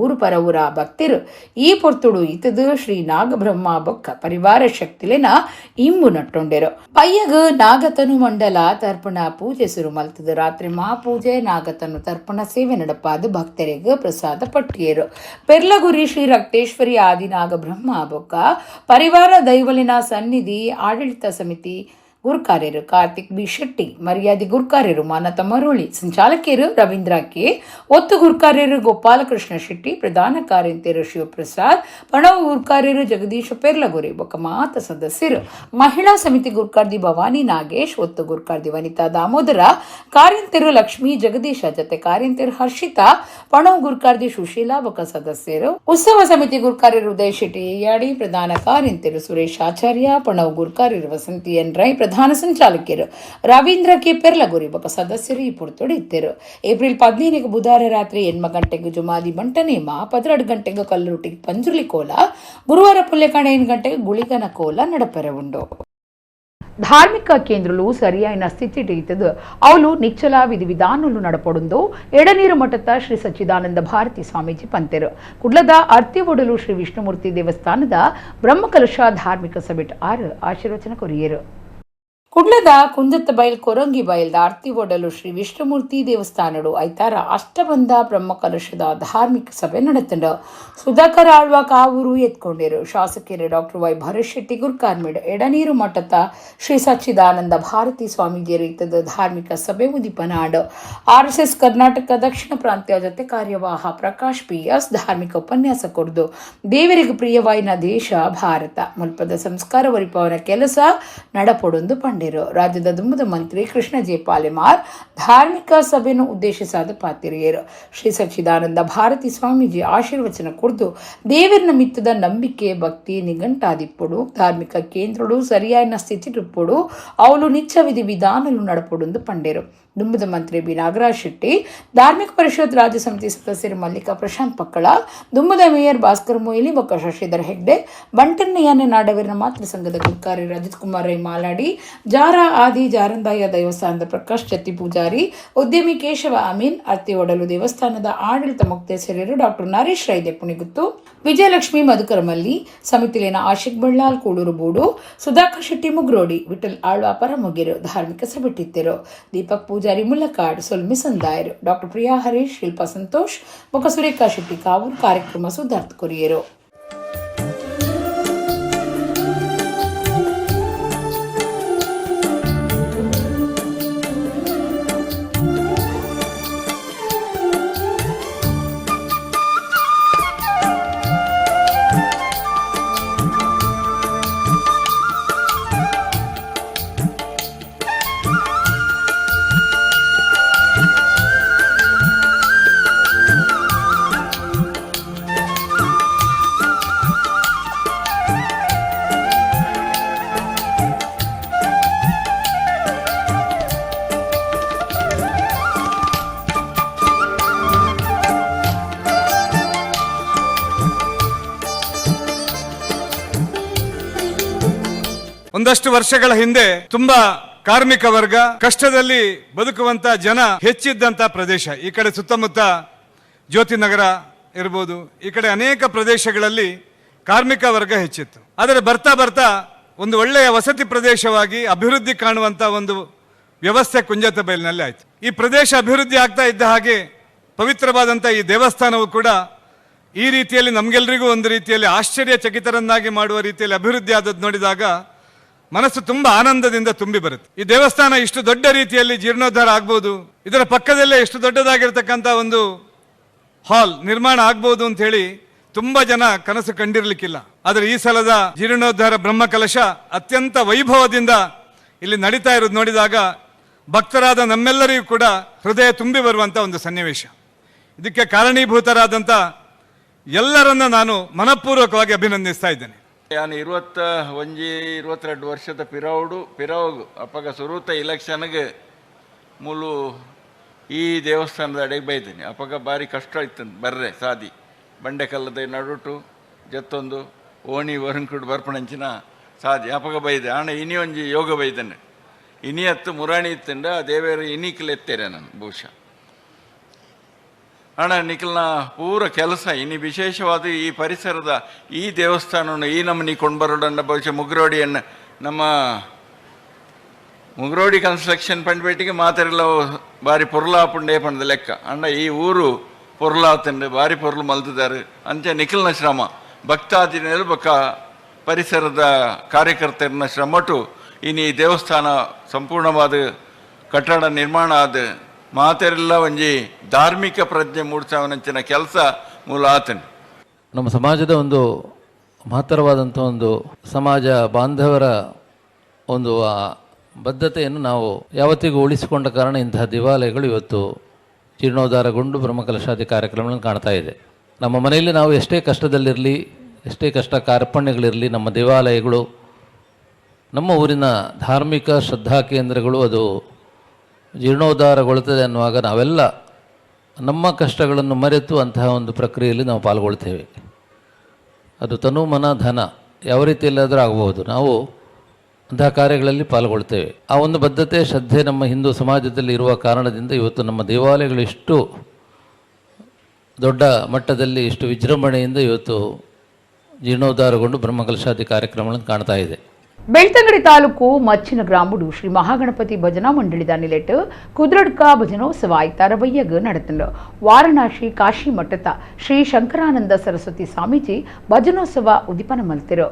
ಊರು ಪರ ಊರ ಭಕ್ತರು ಈ ಪೊರ್ತುಡು ಇತದು ಶ್ರೀ ನಾಗಬ್ರಹ್ಮ ಬೊಕ್ಕ ಪರಿವಾರ ಶಕ್ತಿಲಿನ ಇಂಬು ನಟ್ಟೊಂಡೆರು. ಪಯ್ಯಗ ನಾಗತನು ಮಂಡಲ ತರ್ಪಣ ಪೂಜೆ ಸುರು ಮಲ್ತದು. ರಾತ್ರಿ ಮಹಾಪೂಜೆ ನಾಗತನು ತರ್ಪಣ ಸೇವೆ ನಡಪಾದ ಭಕ್ತರಿಗೆ ಪ್ರಸಾದ ಪಟ್ಟಿಯರು. ಪೆರ್ಲಗುರಿ ಶ್ರೀ ರಕ್ತೇಶ್ವರಿ ಆದಿ ನಾಗಬ್ರಹ್ಮ ಬೊಕ್ಕ ಪರಿವಾರ ದೈವಲಿನ ಸನ್ನಿಧಿ ಆಡಳಿತ ಸಮಿತಿ ಗುರ್ಕಾರ್ಯರು ಕಾರ್ತಿಕ್ ಬಿ ಶೆಟ್ಟಿ, ಮರ್ಯಾದೆ ಗುರ್ಕಾರ್ಯರು ಮಾನತ ಮರೋಳಿ, ಸಂಚಾಲಕಿಯರು ರವೀಂದ್ರ ಕೆ, ಒತ್ತು ಗುರ್ಕಾರ್ಯರು ಗೋಪಾಲಕೃಷ್ಣ ಶೆಟ್ಟಿ, ಪ್ರಧಾನ ಕಾರ್ಯಂತೆಯರು ಶಿವಪ್ರಸಾದ್, ಪ್ರಣವ ಗುರ್ಕಾರ್ಯರು ಜಗದೀಶ ಪೆರ್ಲಗುರಿ ಬೊಕ್ಕ ಮಾತ ಸದಸ್ಯರು, ಮಹಿಳಾ ಸಮಿತಿ ಗುರ್ಕಾರ್ದಿ ಭವಾನಿ ನಾಗೇಶ್, ಒತ್ತು ಗುರ್ಕಾರ್ದಿ ವನಿತಾ ದಾಮೋದರ, ಕಾರ್ಯಂತೆಯರು ಲಕ್ಷ್ಮೀ ಜಗದೀಶ, ಜೊತೆ ಕಾರ್ಯಂತೆಯರು ಹರ್ಷಿತಾ, ಪಣವ ಗುರ್ಕಾರ್ದಿ ಸುಶೀಲಾ ಬೊಕ್ಕ ಸದಸ್ಯರು, ಉತ್ಸವ ಸಮಿತಿ ಗುರ್ಕಾರ್ಯರು ಉದಯ ಶೆಟ್ಟಿ ಯಾಡಿ, ಪ್ರಧಾನ ಕಾರ್ಯಂತೆಯರು ಸುರೇಶ್ ಆಚಾರ್ಯ, ಪಣವ ಗುರ್ಕಾರ್ಯರು ವಸಂತಿ ಎನ್ ರೈ, ಪ್ರಧಾನ ಸಂಚಾಲಕಿಯರು ರವೀಂದ್ರ ಕೆ ಪೆರ್ಲಗುರಿ ಬೊಕ್ಕ ಸದಸ್ಯರು ಈ ಪುರ್ತೋಡು ಇತ್ತರು. ಏಪ್ರಿಲ್ 15 ಬುಧವಾರ ರಾತ್ರಿ 8 ಗಂಟೆಗೆ ಜುಮಾದಿ ಬಂಟ ನೇಮ, 12 ಗಂಟೆಗೆ ಕಲ್ಲುರುಟಿ ಪಂಜುರ್ಲಿ ಕೋಲ, ಗುರುವಾರ ಪುಲ್ಲೆಕಾಣೆ 8 ಗಂಟೆಗೆ ಗುಳಿಗನ ಕೋಲ ನಡಪರೆ ಉಂಡು. ಧಾರ್ಮಿಕ ಕೇಂದ್ರಲು ಸರಿಯಾಯಿನ ಸ್ಥಿತಿ ಇತ್ತದು ಅವಳು ನಿಚ್ಚಲ ವಿಧಿವಿಧಾನಲು ನಡಪೊಡುಂದು ಎಡನೀರು ಮಠದ ಶ್ರೀ ಸಚ್ಚಿದಾನಂದ ಭಾರತಿ ಸ್ವಾಮೀಜಿ ಪಂತೆರು. ಕುಡ್ಲದ ಅರ್ತಿ ಒಡಲು ಶ್ರೀ ವಿಷ್ಣುಮೂರ್ತಿ ದೇವಸ್ಥಾನದ ಬ್ರಹ್ಮಕಲಶ ಧಾರ್ಮಿಕ ಸಭೆಟ್ ಆರು ಆಶೀರ್ವಚನ ಕೊರಿಯರು. ಕುಡ್ಲದ ಕುಂದತ್ತ ಬೈಲ್ ಕೊರಂಗಿ ಬೈಲ್ದ ಆರ್ತಿ ಒಡಲು ಶ್ರೀ ವಿಷ್ಣುಮೂರ್ತಿ ದೇವಸ್ಥಾನಡು ಐತಾರ ಅಷ್ಟಬಂಧ ಬ್ರಹ್ಮಕಲಶದ ಧಾರ್ಮಿಕ ಸಭೆ ನಡೆತಂಡ. ಸುಧಾಕರ್ ಆಳ್ವ ಕಾವೂರು ಎತ್ಕೊಂಡಿರು. ಶಾಸಕರು ಡಾಕ್ಟರ್ ವೈ ಭರತ್ ಶೆಟ್ಟಿ ಗುರ್ಕಾರ್ಮಿಡ್ ಎಡನೀರು ಮಠದ ಶ್ರೀ ಸಚ್ಚಿದಾನಂದ ಭಾರತಿ ಸ್ವಾಮೀಜಿಯರು ಇತ್ತದ ಧಾರ್ಮಿಕ ಸಭೆ ಉದಿಪನಾಡು. ಆರ್ಎಸ್ಎಸ್ ಕರ್ನಾಟಕ ದಕ್ಷಿಣ ಪ್ರಾಂತ್ಯ ಜೊತೆ ಕಾರ್ಯವಾಹ ಪ್ರಕಾಶ್ ಪಿಎಸ್ ಧಾರ್ಮಿಕ ಉಪನ್ಯಾಸ ಕೊಡ್ದು ದೇವರಿಗೆ ಪ್ರಿಯವಾಯಿನ ದೇಶ ಭಾರತ ಮುಲ್ಪದ ಸಂಸ್ಕಾರ ಒರಿಪವನ ಕೆಲಸ ನಡಪೊಡೊಂದು ಪಂಡೇರು. ರಾಜ್ಯದ ದುಮ್ಮದ ಮಂತ್ರಿ ಕೃಷ್ಣ ಜೆ ಪಾಲೆಮಾರ್ ಧಾರ್ಮಿಕ ಸಭೆಯನ್ನು ಉದ್ದೇಶಿಸಾದ ಪಾತಿರಿಯರು. ಶ್ರೀ ಸಚ್ಚಿದಾನಂದ ಭಾರತಿ ಸ್ವಾಮೀಜಿ ಆಶೀರ್ವಚನ ಕೊಡ್ದು ದೇವರನ ಮಿತ್ತದ ನಂಬಿಕೆ ಭಕ್ತಿ ನಿಘಂಟಾದಿಪ್ಪುಡು ಧಾರ್ಮಿಕ ಕೇಂದ್ರಡು ಸರಿಯಾದ ಸ್ಥಿತಿ ರುಪ್ಪುಡು ಅವಳು ನಿಚ್ಚ ವಿಧಿ ವಿಧಾನಲು ನಡಪೊಡೊಂದು ಪಂಡೇರು. ದುಂಬದ ಮಂತ್ರಿ ಬಿ ನಾಗರಾಜ್ ಶೆಟ್ಟಿ, ಧಾರ್ಮಿಕ ಪರಿಷತ್ ರಾಜ್ಯ ಸಮಿತಿ ಸದಸ್ಯರು ಮಲ್ಲಿಕಾ ಪ್ರಶಾಂತ್ ಪಕ್ಕಳ, ದುಂಬದ ಮೇಯರ್ ಭಾಸ್ಕರ್ ಮೊಯ್ಲಿ ಬೊಕ್ಕ ಶಶಿಧರ್ ಹೆಗ್ಡೆ, ಬಂಟನ್ನಯ್ಯನ ನಾಡವೀರನ ಮಾತೃ ಸಂಘದ ಗುರ್ಕಾರಿ ರಜಿತ್ ಕುಮಾರ್ ರೈ ಮಾಲಾಡಿ, Jara ಆದಿ ಜಾರಂದಾಯ ದೇವಸ್ಥಾನದ ಪ್ರಕಾಶ್ ಚೆತ್ತಿ ಪೂಜಾರಿ, ಉದ್ಯಮಿ ಕೇಶವ ಅಮೀನ್, ಅರ್ತಿಒಡಲು ದೇವಸ್ಥಾನದ ಆಡಳಿತ ಮೊಕ್ತೇಸರರು ಡಾಕ್ಟರ್ ನರೇಶ್ ರೈ ದೆಪ್ಪುಣಿಗುತ್ತು, ವಿಜಯಲಕ್ಷ್ಮಿ ಮಧುಕರಮಲ್ಲಿ, ಸಮಿತಿಲಿನ ಆಶಿಕ್ ಬಳ್ಳಾಲ್ ಕೂಳೂರು ಬೂಡು, ಸುಧಾಕರ್ ಶೆಟ್ಟಿ ಮುಗ್ರೋಡಿ, ವಿಠಲ್ ಆಳ್ವಾ ಪರಮುಗಿರು ಧಾರ್ಮಿಕ ಸಭೆಟ್ಟಿತ್ತಿರು. ದೀಪಕ್ ಪೂಜಾರಿ ಮುಲ್ಲಕಾಡ್ ಸೊಲ್ಮೆ ಸಂದಾಯರು. ಡಾಕ್ಟರ್ ಪ್ರಿಯಾ ಹರೀಶ್, ಶಿಲ್ಪಾ ಸಂತೋಷ್ ಬೊಕ್ಕ ಸುರೇಖಾ ಶೆಟ್ಟಿ ಕಾವೂರ್ ಕಾರ್ಯಕ್ರಮ ಸುಧಾರ್ಥ ಕೊರಿಯರು. ಒಂದಷ್ಟು ವರ್ಷಗಳ ಹಿಂದೆ ತುಂಬಾ ಕಾರ್ಮಿಕ ವರ್ಗ, ಕಷ್ಟದಲ್ಲಿ ಬದುಕುವಂತ ಜನ ಹೆಚ್ಚಿದ್ದಂತ ಪ್ರದೇಶ. ಈ ಕಡೆ ಸುತ್ತಮುತ್ತ ಜ್ಯೋತಿನಗರ ಇರ್ಬೋದು, ಈ ಕಡೆ ಅನೇಕ ಪ್ರದೇಶಗಳಲ್ಲಿ ಕಾರ್ಮಿಕ ವರ್ಗ ಹೆಚ್ಚಿತ್ತು. ಆದರೆ ಬರ್ತಾ ಬರ್ತಾ ಒಂದು ಒಳ್ಳೆಯ ವಸತಿ ಪ್ರದೇಶವಾಗಿ ಅಭಿವೃದ್ಧಿ ಕಾಣುವಂತ ಒಂದು ವ್ಯವಸ್ಥೆ ಕುಂಜತ್ತಬೈಲಿನಲ್ಲಿ ಆಯಿತು. ಈ ಪ್ರದೇಶ ಅಭಿವೃದ್ಧಿ ಆಗ್ತಾ ಇದ್ದ ಹಾಗೆ ಪವಿತ್ರವಾದಂಥ ಈ ದೇವಸ್ಥಾನವು ಕೂಡ ಈ ರೀತಿಯಲ್ಲಿ ನಮಗೆಲ್ಲರಿಗೂ ಒಂದು ರೀತಿಯಲ್ಲಿ ಆಶ್ಚರ್ಯಚಕಿತರನ್ನಾಗಿ ಮಾಡುವ ರೀತಿಯಲ್ಲಿ ಅಭಿವೃದ್ಧಿ ಆದದ್ದು ನೋಡಿದಾಗ ಮನಸ್ಸು ತುಂಬ ಆನಂದದಿಂದ ತುಂಬಿ ಬರುತ್ತೆ. ಈ ದೇವಸ್ಥಾನ ಇಷ್ಟು ದೊಡ್ಡ ರೀತಿಯಲ್ಲಿ ಜೀರ್ಣೋದ್ಧಾರ ಆಗ್ಬೋದು, ಇದರ ಪಕ್ಕದಲ್ಲೇ ಇಷ್ಟು ದೊಡ್ಡದಾಗಿರ್ತಕ್ಕಂಥ ಒಂದು ಹಾಲ್ ನಿರ್ಮಾಣ ಆಗ್ಬೋದು ಅಂತ ಹೇಳಿ ತುಂಬ ಜನ ಕನಸು ಕಂಡಿರಲಿಕ್ಕಿಲ್ಲ. ಆದರೆ ಈ ಸಲದ ಜೀರ್ಣೋದ್ಧಾರ ಬ್ರಹ್ಮಕಲಶ ಅತ್ಯಂತ ವೈಭವದಿಂದ ಇಲ್ಲಿ ನಡೀತಾ ಇರೋದು ನೋಡಿದಾಗ ಭಕ್ತರಾದ ನಮ್ಮೆಲ್ಲರಿಗೂ ಕೂಡ ಹೃದಯ ತುಂಬಿ ಬರುವಂಥ ಒಂದು ಸನ್ನಿವೇಶ. ಇದಕ್ಕೆ ಕಾರಣೀಭೂತರಾದಂಥ ಎಲ್ಲರನ್ನ ನಾನು ಮನಪೂರ್ವಕವಾಗಿ ಅಭಿನಂದಿಸ್ತಾ ಇದ್ದೇನೆ. ನಾನು 21 22 ವರ್ಷದ ಪಿರವುಡು ಪಿರವು ಅಪ್ಪಗ ಸುರೂತ ಇಲೆಕ್ಷನ್ಗೆ ಮೂಲು ಈ ದೇವಸ್ಥಾನದ ಅಡೆಗೆ ಬೈತೀನಿ. ಅಪ್ಪಗ ಭಾರಿ ಕಷ್ಟ ಇತ್ತು ಬರ್ರೆ ಸಾದಿ ಬಂಡೆಕಲ್ಲದ ನಡುಟು ಜತ್ತೊಂದು ಓಣಿ ವರಂಕುಡು ಬರ್ಪಣಂಚಿನ ಸಾದಿ ಅಪ್ಪಗ ಬೈದೆ. ಆಣ ಇನಿ ಒಂಜಿ ಯೋಗ ಬೈದನೆ ಇನಿ ಹತ್ತು ಮುರಾಣಿ ಇತ್ತಂಡ ಆ ದೇವೇರು ಇನಿಕ್ಲೆ ಎತ್ತೇರೆ ನಾನು ಬಹುಶಃ. ಅಣ್ಣ ನಿಖಲ್ನ ಪೂರ ಕೆಲಸ ಇನಿ ವಿಶೇಷವಾದ ಈ ಪರಿಸರದ ಈ ದೇವಸ್ಥಾನವನ್ನು ಈ ನಮ್ಮನಿ ಕೊಂಡು ಬರೋಡನ್ನ ಬಹುಶಃ ಮುಗ್ರೋಡಿಯನ್ನು ನಮ್ಮ ಮುಗ್ರೋಡಿ ಕನ್ಸ್ಟ್ರಕ್ಷನ್ ಪಂಡ್ಪೇಟಿಗೆ ಮಾತೆರೆಲ್ಲ ಬಾರಿ ಪೊರ್ಲಾಪುಂಡೇ ಪಂಡ ಲೆಕ್ಕ. ಅಣ್ಣ ಈ ಊರು ಪೊರ್ಲಾತಂಡೆ ಬಾರಿ ಪೊರ್ಲು ಮಲ್ತಿದ್ದಾರೆ ಅಂಚೆ ನಿಖಲ್ನ ಶ್ರಮ ಭಕ್ತಾದಿನ ಬಕ್ಕ ಪರಿಸರದ ಕಾರ್ಯಕರ್ತರನ್ನ ಶ್ರಮಟು ಇನಿ ಈ ದೇವಸ್ಥಾನ ಸಂಪೂರ್ಣವಾದ ಕಟ್ಟಡ ನಿರ್ಮಾಣ ಆದ ಮಾತೆರೆಲ್ಲ ಒಂಜಿ ಧಾರ್ಮಿಕ ಪ್ರಜ್ಞೆ ಮೂಡಿಸವನಂಚಿನ ಕೆಲಸ ಮೂಲ ಆತನ. ನಮ್ಮ ಸಮಾಜದ ಒಂದು ಮಹತ್ತರವಾದಂಥ ಒಂದು ಸಮಾಜ ಬಾಂಧವರ ಒಂದು ಬದ್ಧತೆಯನ್ನು ನಾವು ಯಾವತ್ತಿಗೂ ಉಳಿಸಿಕೊಂಡ ಕಾರಣ ಇಂತಹ ದೇವಾಲಯಗಳು ಇವತ್ತು ಜೀರ್ಣೋದ್ಧಾರಗೊಂಡು ಬ್ರಹ್ಮಕಲಶಾದಿ ಕಾರ್ಯಕ್ರಮಗಳನ್ನು ಕಾಣ್ತಾ ಇದೆ. ನಮ್ಮ ಮನೆಯಲ್ಲಿ ನಾವು ಎಷ್ಟೇ ಕಷ್ಟದಲ್ಲಿರಲಿ, ಎಷ್ಟೇ ಕಷ್ಟ ಕಾರ್ಪಣ್ಯಗಳಿರಲಿ, ನಮ್ಮ ದೇವಾಲಯಗಳು, ನಮ್ಮ ಊರಿನ ಧಾರ್ಮಿಕ ಶ್ರದ್ಧಾ ಕೇಂದ್ರಗಳು ಅದು ಜೀರ್ಣೋದ್ಧಾರಗೊಳ್ತದೆ ಅನ್ನುವಾಗ ನಾವೆಲ್ಲ ನಮ್ಮ ಕಷ್ಟಗಳನ್ನು ಮರೆತು ಅಂತಹ ಒಂದು ಪ್ರಕ್ರಿಯೆಯಲ್ಲಿ ನಾವು ಪಾಲ್ಗೊಳ್ತೇವೆ. ಅದು ತನು ಮನ ಧನ ಯಾವ ರೀತಿಯಲ್ಲಾದರೂ ಆಗಬಹುದು, ನಾವು ಅಂತಹ ಕಾರ್ಯಗಳಲ್ಲಿ ಪಾಲ್ಗೊಳ್ತೇವೆ. ಆ ಒಂದು ಬದ್ಧತೆ ಶ್ರದ್ಧೆ ನಮ್ಮ ಹಿಂದೂ ಸಮಾಜದಲ್ಲಿ ಇರುವ ಕಾರಣದಿಂದ ಇವತ್ತು ನಮ್ಮ ದೇವಾಲಯಗಳು ಇಷ್ಟು ದೊಡ್ಡ ಮಟ್ಟದಲ್ಲಿ ಇಷ್ಟು ವಿಜೃಂಭಣೆಯಿಂದ ಇವತ್ತು ಜೀರ್ಣೋದ್ಧಾರಗೊಂಡು ಬ್ರಹ್ಮಕಲಶಾದಿ ಕಾರ್ಯಕ್ರಮಗಳನ್ನು ಕಾಣ್ತಾ ಇದೆ. ಬೆಳ್ತಂಗಡಿ ತಾಲೂಕು ಮಚ್ಚಿನ ಗ್ರಾಮಡು ಶ್ರೀ ಮಹಾಗಣಪತಿ ಭಜನಾ ಮಂಡಳಿದ ನಿಲೆಟ್ ಕುದ್ರಡ್ಕ ಭಜನೋತ್ಸವ ಐತಾರವಯ್ಯಗ್ ನಡೆತಂಡು. ವಾರಣಾಸಿ ಕಾಶಿ ಮಠದ ಶ್ರೀ ಶಂಕರಾನಂದ ಸರಸ್ವತಿ ಸ್ವಾಮೀಜಿ ಭಜನೋತ್ಸವ ಉದಿಪನ ಮಲ್ತಿರು.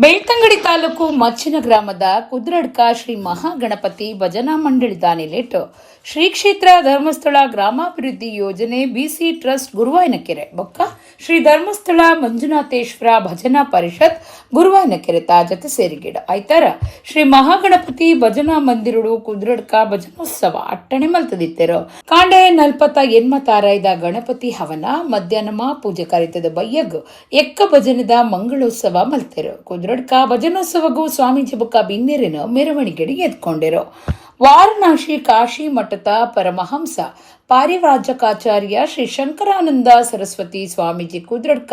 ಬೆಳ್ತಂಗಡಿ ತಾಲೂಕು ಮಚ್ಚಿನ ಗ್ರಾಮದ ಕುದ್ರಡ್ಕ ಶ್ರೀ ಮಹಾಗಣಪತಿ ಭಜನಾ ಮಂಡಳಿದ ನಿಲೆಟ್ ಶ್ರೀ ಕ್ಷೇತ್ರ ಧರ್ಮಸ್ಥಳ ಗ್ರಾಮಾಭಿವೃದ್ಧಿ ಯೋಜನೆ ಬಿಸಿ ಟ್ರಸ್ಟ್ ಗುರುವಾಯನಕೆರೆ ಬೊಕ್ಕ ಶ್ರೀ ಧರ್ಮಸ್ಥಳ ಮಂಜುನಾಥೇಶ್ವರ ಭಜನಾ ಪರಿಷತ್ ಗುರುವಾಯನಕೆರೆ ತಾಜತೆ ಸೇರಿಗಿಡ ಐತಾರ ಶ್ರೀ ಮಹಾಗಣಪತಿ ಭಜನಾ ಮಂದಿರುಡು ಕುದ್ರಡ್ಕ ಭಜನೋತ್ಸವ ಅಟ್ಟಣೆ ಮಲ್ತದಿತ್ತೆರು. ಕಾಂಡೆ 48 ಗಣಪತಿ ಹವನ, ಮಧ್ಯಾಹ್ನ ಪೂಜೆ ಕರಿತದ ಬಯ್ಯಗ್ ಎಕ್ಕ ಭಜನದ ಮಂಗಳೋತ್ಸವ ಮಲ್ತೆರು. ಕುದ್ರಡ್ಕ ಭಜನೋತ್ಸವಗೂ ಸ್ವಾಮೀಜಿ ಬೊಕ್ಕ ಬಿನ್ನೆರಿನ ಮೆರವಣಿಗೆಗೆ ಎದ್ಕೊಂಡಿರು. ವಾರಣಾಸಿ ಕಾಶಿ ಮಠದ ಪರಮಹಂಸ ಪಾರಿವ್ರಾಜಕಾಚಾರ್ಯ ಶ್ರೀ ಶಂಕರಾನಂದ ಸರಸ್ವತಿ ಸ್ವಾಮೀಜಿ ಕುದ್ರಡ್ಕ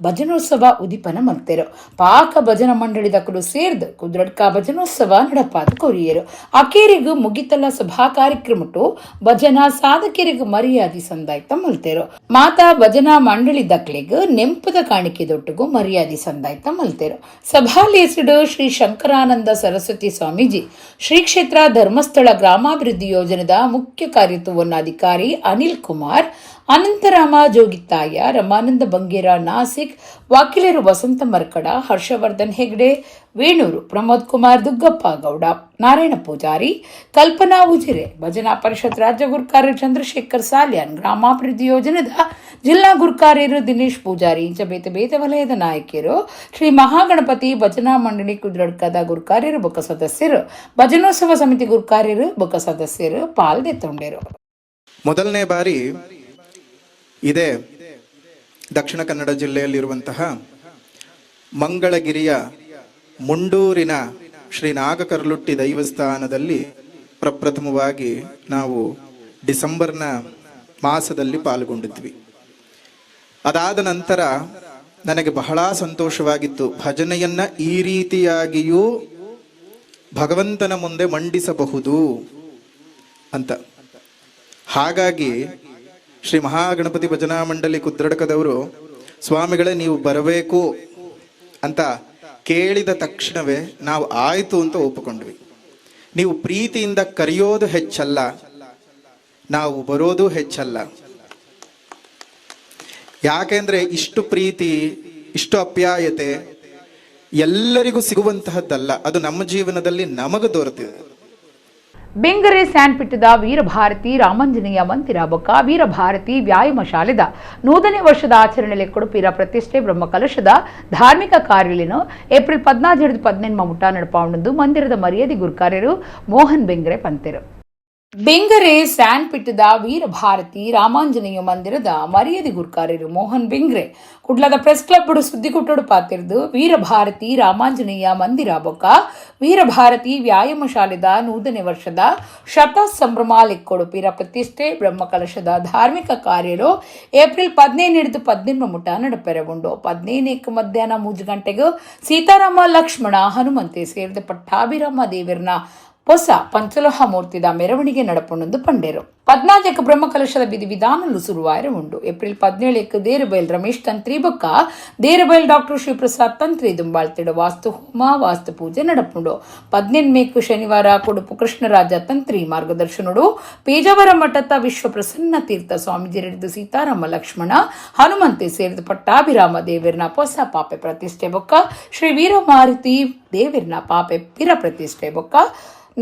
ಭಜನೋತ್ಸವ ಉದಿಪನ ಮಲ್ತೆರು. ಪಾಕ ಭಜನ ಮಂಡಳಿದಕುಲು ಸೇರ್ದು ಕುದ್ರಡ್ಕ ಭಜನೋತ್ಸವ ನಡಪಾದ ಕೊರಿಯರು. ಅಕೇರಿಗು ಮುಗಿತಲ ಸಭಾ ಕಾರ್ಯಕ್ರಮಟು ಭಜನಾ ಸಾಧಕರಿಗೆ ಮರ್ಯಾದೆ ಸಂದಾಯ್ತ ಮಲ್ತೆರು. ಮಾತಾ ಭಜನಾ ಮಂಡಳಿ ದಕ್ಲೆಗ್ ನೆಂಪದ ಕಾಣಿಕೆ ದೊಟ್ಟುಗು ಮರ್ಯಾದೆ ಸಂದಾಯ್ತ ಮಲ್ತೆರು. ಸಭಾಲೇಸಿಡು ಶ್ರೀ ಶಂಕರಾನಂದ ಸರಸ್ವತಿ ಸ್ವಾಮೀಜಿ, ಶ್ರೀ ಕ್ಷೇತ್ರ ಧರ್ಮಸ್ಥಳ ಗ್ರಾಮಾಭಿವೃದ್ಧಿ ಯೋಜನೆದ ಮುಖ್ಯ ಕಾರ್ಯತ್ವನ್ನಾಧಿಕಾರಿ ಅನಿಲ್ ಕುಮಾರ್, ಅನಂತರಾಮ ಜೋಗಿತ್ತಾಯ, ರಮಾನಂದ ಬಂಗೇರ ನಾಸಿಕ್, ವಕೀಲರು ವಸಂತ ಮರ್ಕಡ, ಹರ್ಷವರ್ಧನ್ ಹೆಗ್ಡೆ ವೇಣೂರು, ಪ್ರಮೋದ್ ಕುಮಾರ್ ದುಗ್ಗಪ್ಪ ಗೌಡ, ನಾರಾಯಣ ಪೂಜಾರಿ, ಕಲ್ಪನಾ ಉಜಿರೆ, ಭಜನಾ ಪರಿಷತ್ ರಾಜ್ಯ ಗುರುಕಾರ್ಯ ಚಂದ್ರಶೇಖರ್ ಸಾಲ್ಯಾನ್, ಗ್ರಾಮಾಭಿವೃದ್ಧಿ ಯೋಜನೆದ ಜಿಲ್ಲಾ ಗುರುಕಾರ್ಯರು ದಿನೇಶ್ ಪೂಜಾರಿ, ಇಂಚ ಬೇತೆ ಬೇತೆ ವಲಯದ ನಾಯಕಿಯರು, ಶ್ರೀ ಮಹಾಗಣಪತಿ ಭಜನಾ ಮಂಡಳಿ ಕುದ್ರಡ್ಕದ ಗುರುಕಾರ್ಯರು ಬೊಕ್ಕ ಸದಸ್ಯರು, ಭಜನೋತ್ಸವ ಸಮಿತಿ ಗುರುಕಾರ್ಯರು ಬೊಕ್ಕ ಸದಸ್ಯರು ಪಾಲ್ದೆತ್ತೊಂಡರು. ಮೊದಲನೇ ಬಾರಿ ಇದೇ ದಕ್ಷಿಣ ಕನ್ನಡ ಜಿಲ್ಲೆಯಲ್ಲಿರುವಂತಹ ಮಂಗಳಗಿರಿಯ ಮುಂಡೂರಿನ ಶ್ರೀ ನಾಗಕರ್ಲುಟ್ಟಿ ದೈವಸ್ಥಾನದಲ್ಲಿ ಪ್ರಪ್ರಥಮವಾಗಿ ನಾವು ಡಿಸೆಂಬರ್ನ ಮಾಸದಲ್ಲಿ ಪಾಲ್ಗೊಂಡಿದ್ವಿ. ಅದಾದ ನಂತರ ನನಗೆ ಬಹಳ ಸಂತೋಷವಾಗಿತ್ತು. ಭಜನೆಯನ್ನು ಈ ರೀತಿಯಾಗಿಯೂ ಭಗವಂತನ ಮುಂದೆ ಮಂಡಿಸಬಹುದು ಅಂತ. ಹಾಗಾಗಿ ಶ್ರೀ ಮಹಾಗಣಪತಿ ಭಜನಾ ಮಂಡಳಿ ಕುದ್ರಡ್ಕದವರು, ಸ್ವಾಮಿಗಳೇ ನೀವು ಬರಬೇಕು ಅಂತ ಕೇಳಿದ ತಕ್ಷಣವೇ ನಾವು ಆಯಿತು ಅಂತ ಒಪ್ಪಿಕೊಂಡ್ವಿ. ನೀವು ಪ್ರೀತಿಯಿಂದ ಕರೆಯೋದು ಹೆಚ್ಚಲ್ಲ, ನಾವು ಬರೋದು ಹೆಚ್ಚಲ್ಲ. ಯಾಕೆಂದ್ರೆ ಇಷ್ಟು ಪ್ರೀತಿ, ಇಷ್ಟು ಅಪ್ಯಾಯತೆ ಎಲ್ಲರಿಗೂ ಸಿಗುವಂತಹದ್ದಲ್ಲ. ಅದು ನಮ್ಮ ಜೀವನದಲ್ಲಿ ನಮಗೆ ದೊರೆತಿದೆ. ಬೆಂಗರೆ ಸ್ಯಾನ್ಪಿಟ್ಟದ ವೀರಭಾರತಿ ರಾಮಾಂಜನೇಯ ಮಂದಿರ ಬೊಕ್ಕ ವೀರಭಾರತಿ ವ್ಯಾಯಾಮ ಶಾಲೆದ 100ನೇ ವರ್ಷದ ಆಚರಣೆಯಲ್ಲಿ ಕೊಡುಪೀರ ಪ್ರತಿಷ್ಠೆ ಬ್ರಹ್ಮಕಲಶದ ಧಾರ್ಮಿಕ ಕಾರ್ಯಗಳನ್ನು ಏಪ್ರಿಲ್ 14-18 ಮುಟ್ಟ ನಡಪಾವಣಂದು ಮಂದಿರದ ಮರ್ಯಾದೆ ಗುರುಕಾರ್ಯರು ಮೋಹನ್ ಬೆಂಗರೆ ಪಂತೆರು. ಬೆಂಗರೆ ಸ್ಯಾನ್ಪಿಟ್ಟದ ವೀರಭಾರತಿ ರಾಮಾಂಜನೇಯ ಮಂದಿರದ ಮರ್ಯಾದೆ ಗುರುಕಾರ್ಯರು ಮೋಹನ್ ಬೆಂಗ್ರೆ ಕುಡ್ಲದ ಪ್ರೆಸ್ ಕ್ಲಬ್ ಸುದ್ದಿಗುಟ್ಟೋಡು ಪಾತಿರ್ದು ವೀರಭಾರತಿ ರಾಮಾಂಜನೇಯ ಮಂದಿರ ಬೊಕ್ಕ ವೀರಭಾರತಿ ವ್ಯಾಯಾಮ ಶಾಲೆದ 100ನೇ ವರ್ಷದ ಶತ ಸಂಭ್ರಮ ಲೆಕ್ಕೊಡು ಪೀರ ಪ್ರತಿಷ್ಠೆ ಬ್ರಹ್ಮಕಲಶದ ಧಾರ್ಮಿಕ ಕಾರ್ಯಲು ಏಪ್ರಿಲ್ 15-18 ಮುಟ್ಟ ನಡಪೆರವುಂಡು. 15 ಮಧ್ಯಾಹ್ನ 3 ಗಂಟೆಗೆ ಸೀತಾರಾಮ ಲಕ್ಷ್ಮಣ ಹನುಮಂತೆ ಸೇರಿದ ಪಟ್ಟಾಭಿರಾಮ ದೇವರನ ಹೊಸ ಪಂಚಲೋಹ ಮೂರ್ತಿದ ಮೆರವಣಿಗೆ ನಡಪೊಂದು ಪಂಡೇರು. 14 ಬ್ರಹ್ಮಕಲಶದ ವಿಧಿ ವಿಧಾನಲು ಸುರುವಾರ ಉಂಡು. ಏಪ್ರಿಲ್ 17 ದೇರಬೈಲ್ ರಮೇಶ್ ತಂತ್ರಿ ಬೊಕ್ಕ ದೇರಬೈಲ್ ಡಾಕ್ಟರ್ ಶಿವಪ್ರಸಾದ್ ತಂತ್ರಿ ದುಂಬಾಳ್ತಿಡು ವಾಸ್ತು ಹೋಮ ವಾಸ್ತು ಪೂಜೆ ನಡಪುಂಡು. 18 ಶನಿವಾರ ಕೊಡುಪು ಕೃಷ್ಣರಾಜ ತಂತ್ರಿ ಮಾರ್ಗದರ್ಶನುಡು ಪೇಜಾವರ ಮಠದ ವಿಶ್ವಪ್ರಸನ್ನ ತೀರ್ಥ ಸ್ವಾಮೀಜಿ ಹಿಡಿದು ಸೀತಾರಾಮ ಲಕ್ಷ್ಮಣ ಹನುಮಂತೆ ಸೇರಿದ ಪಟ್ಟಾಭಿರಾಮ ದೇವರನ ಹೊಸ ಪಾಪೆ ಪ್ರತಿಷ್ಠೆ ಬೊಕ್ಕ ಶ್ರೀ ವೀರಮಾರುತಿ ದೇವರನ ಪಾಪೆ ಪಿರ ಪ್ರತಿಷ್ಠೆ ಬೊಕ್ಕ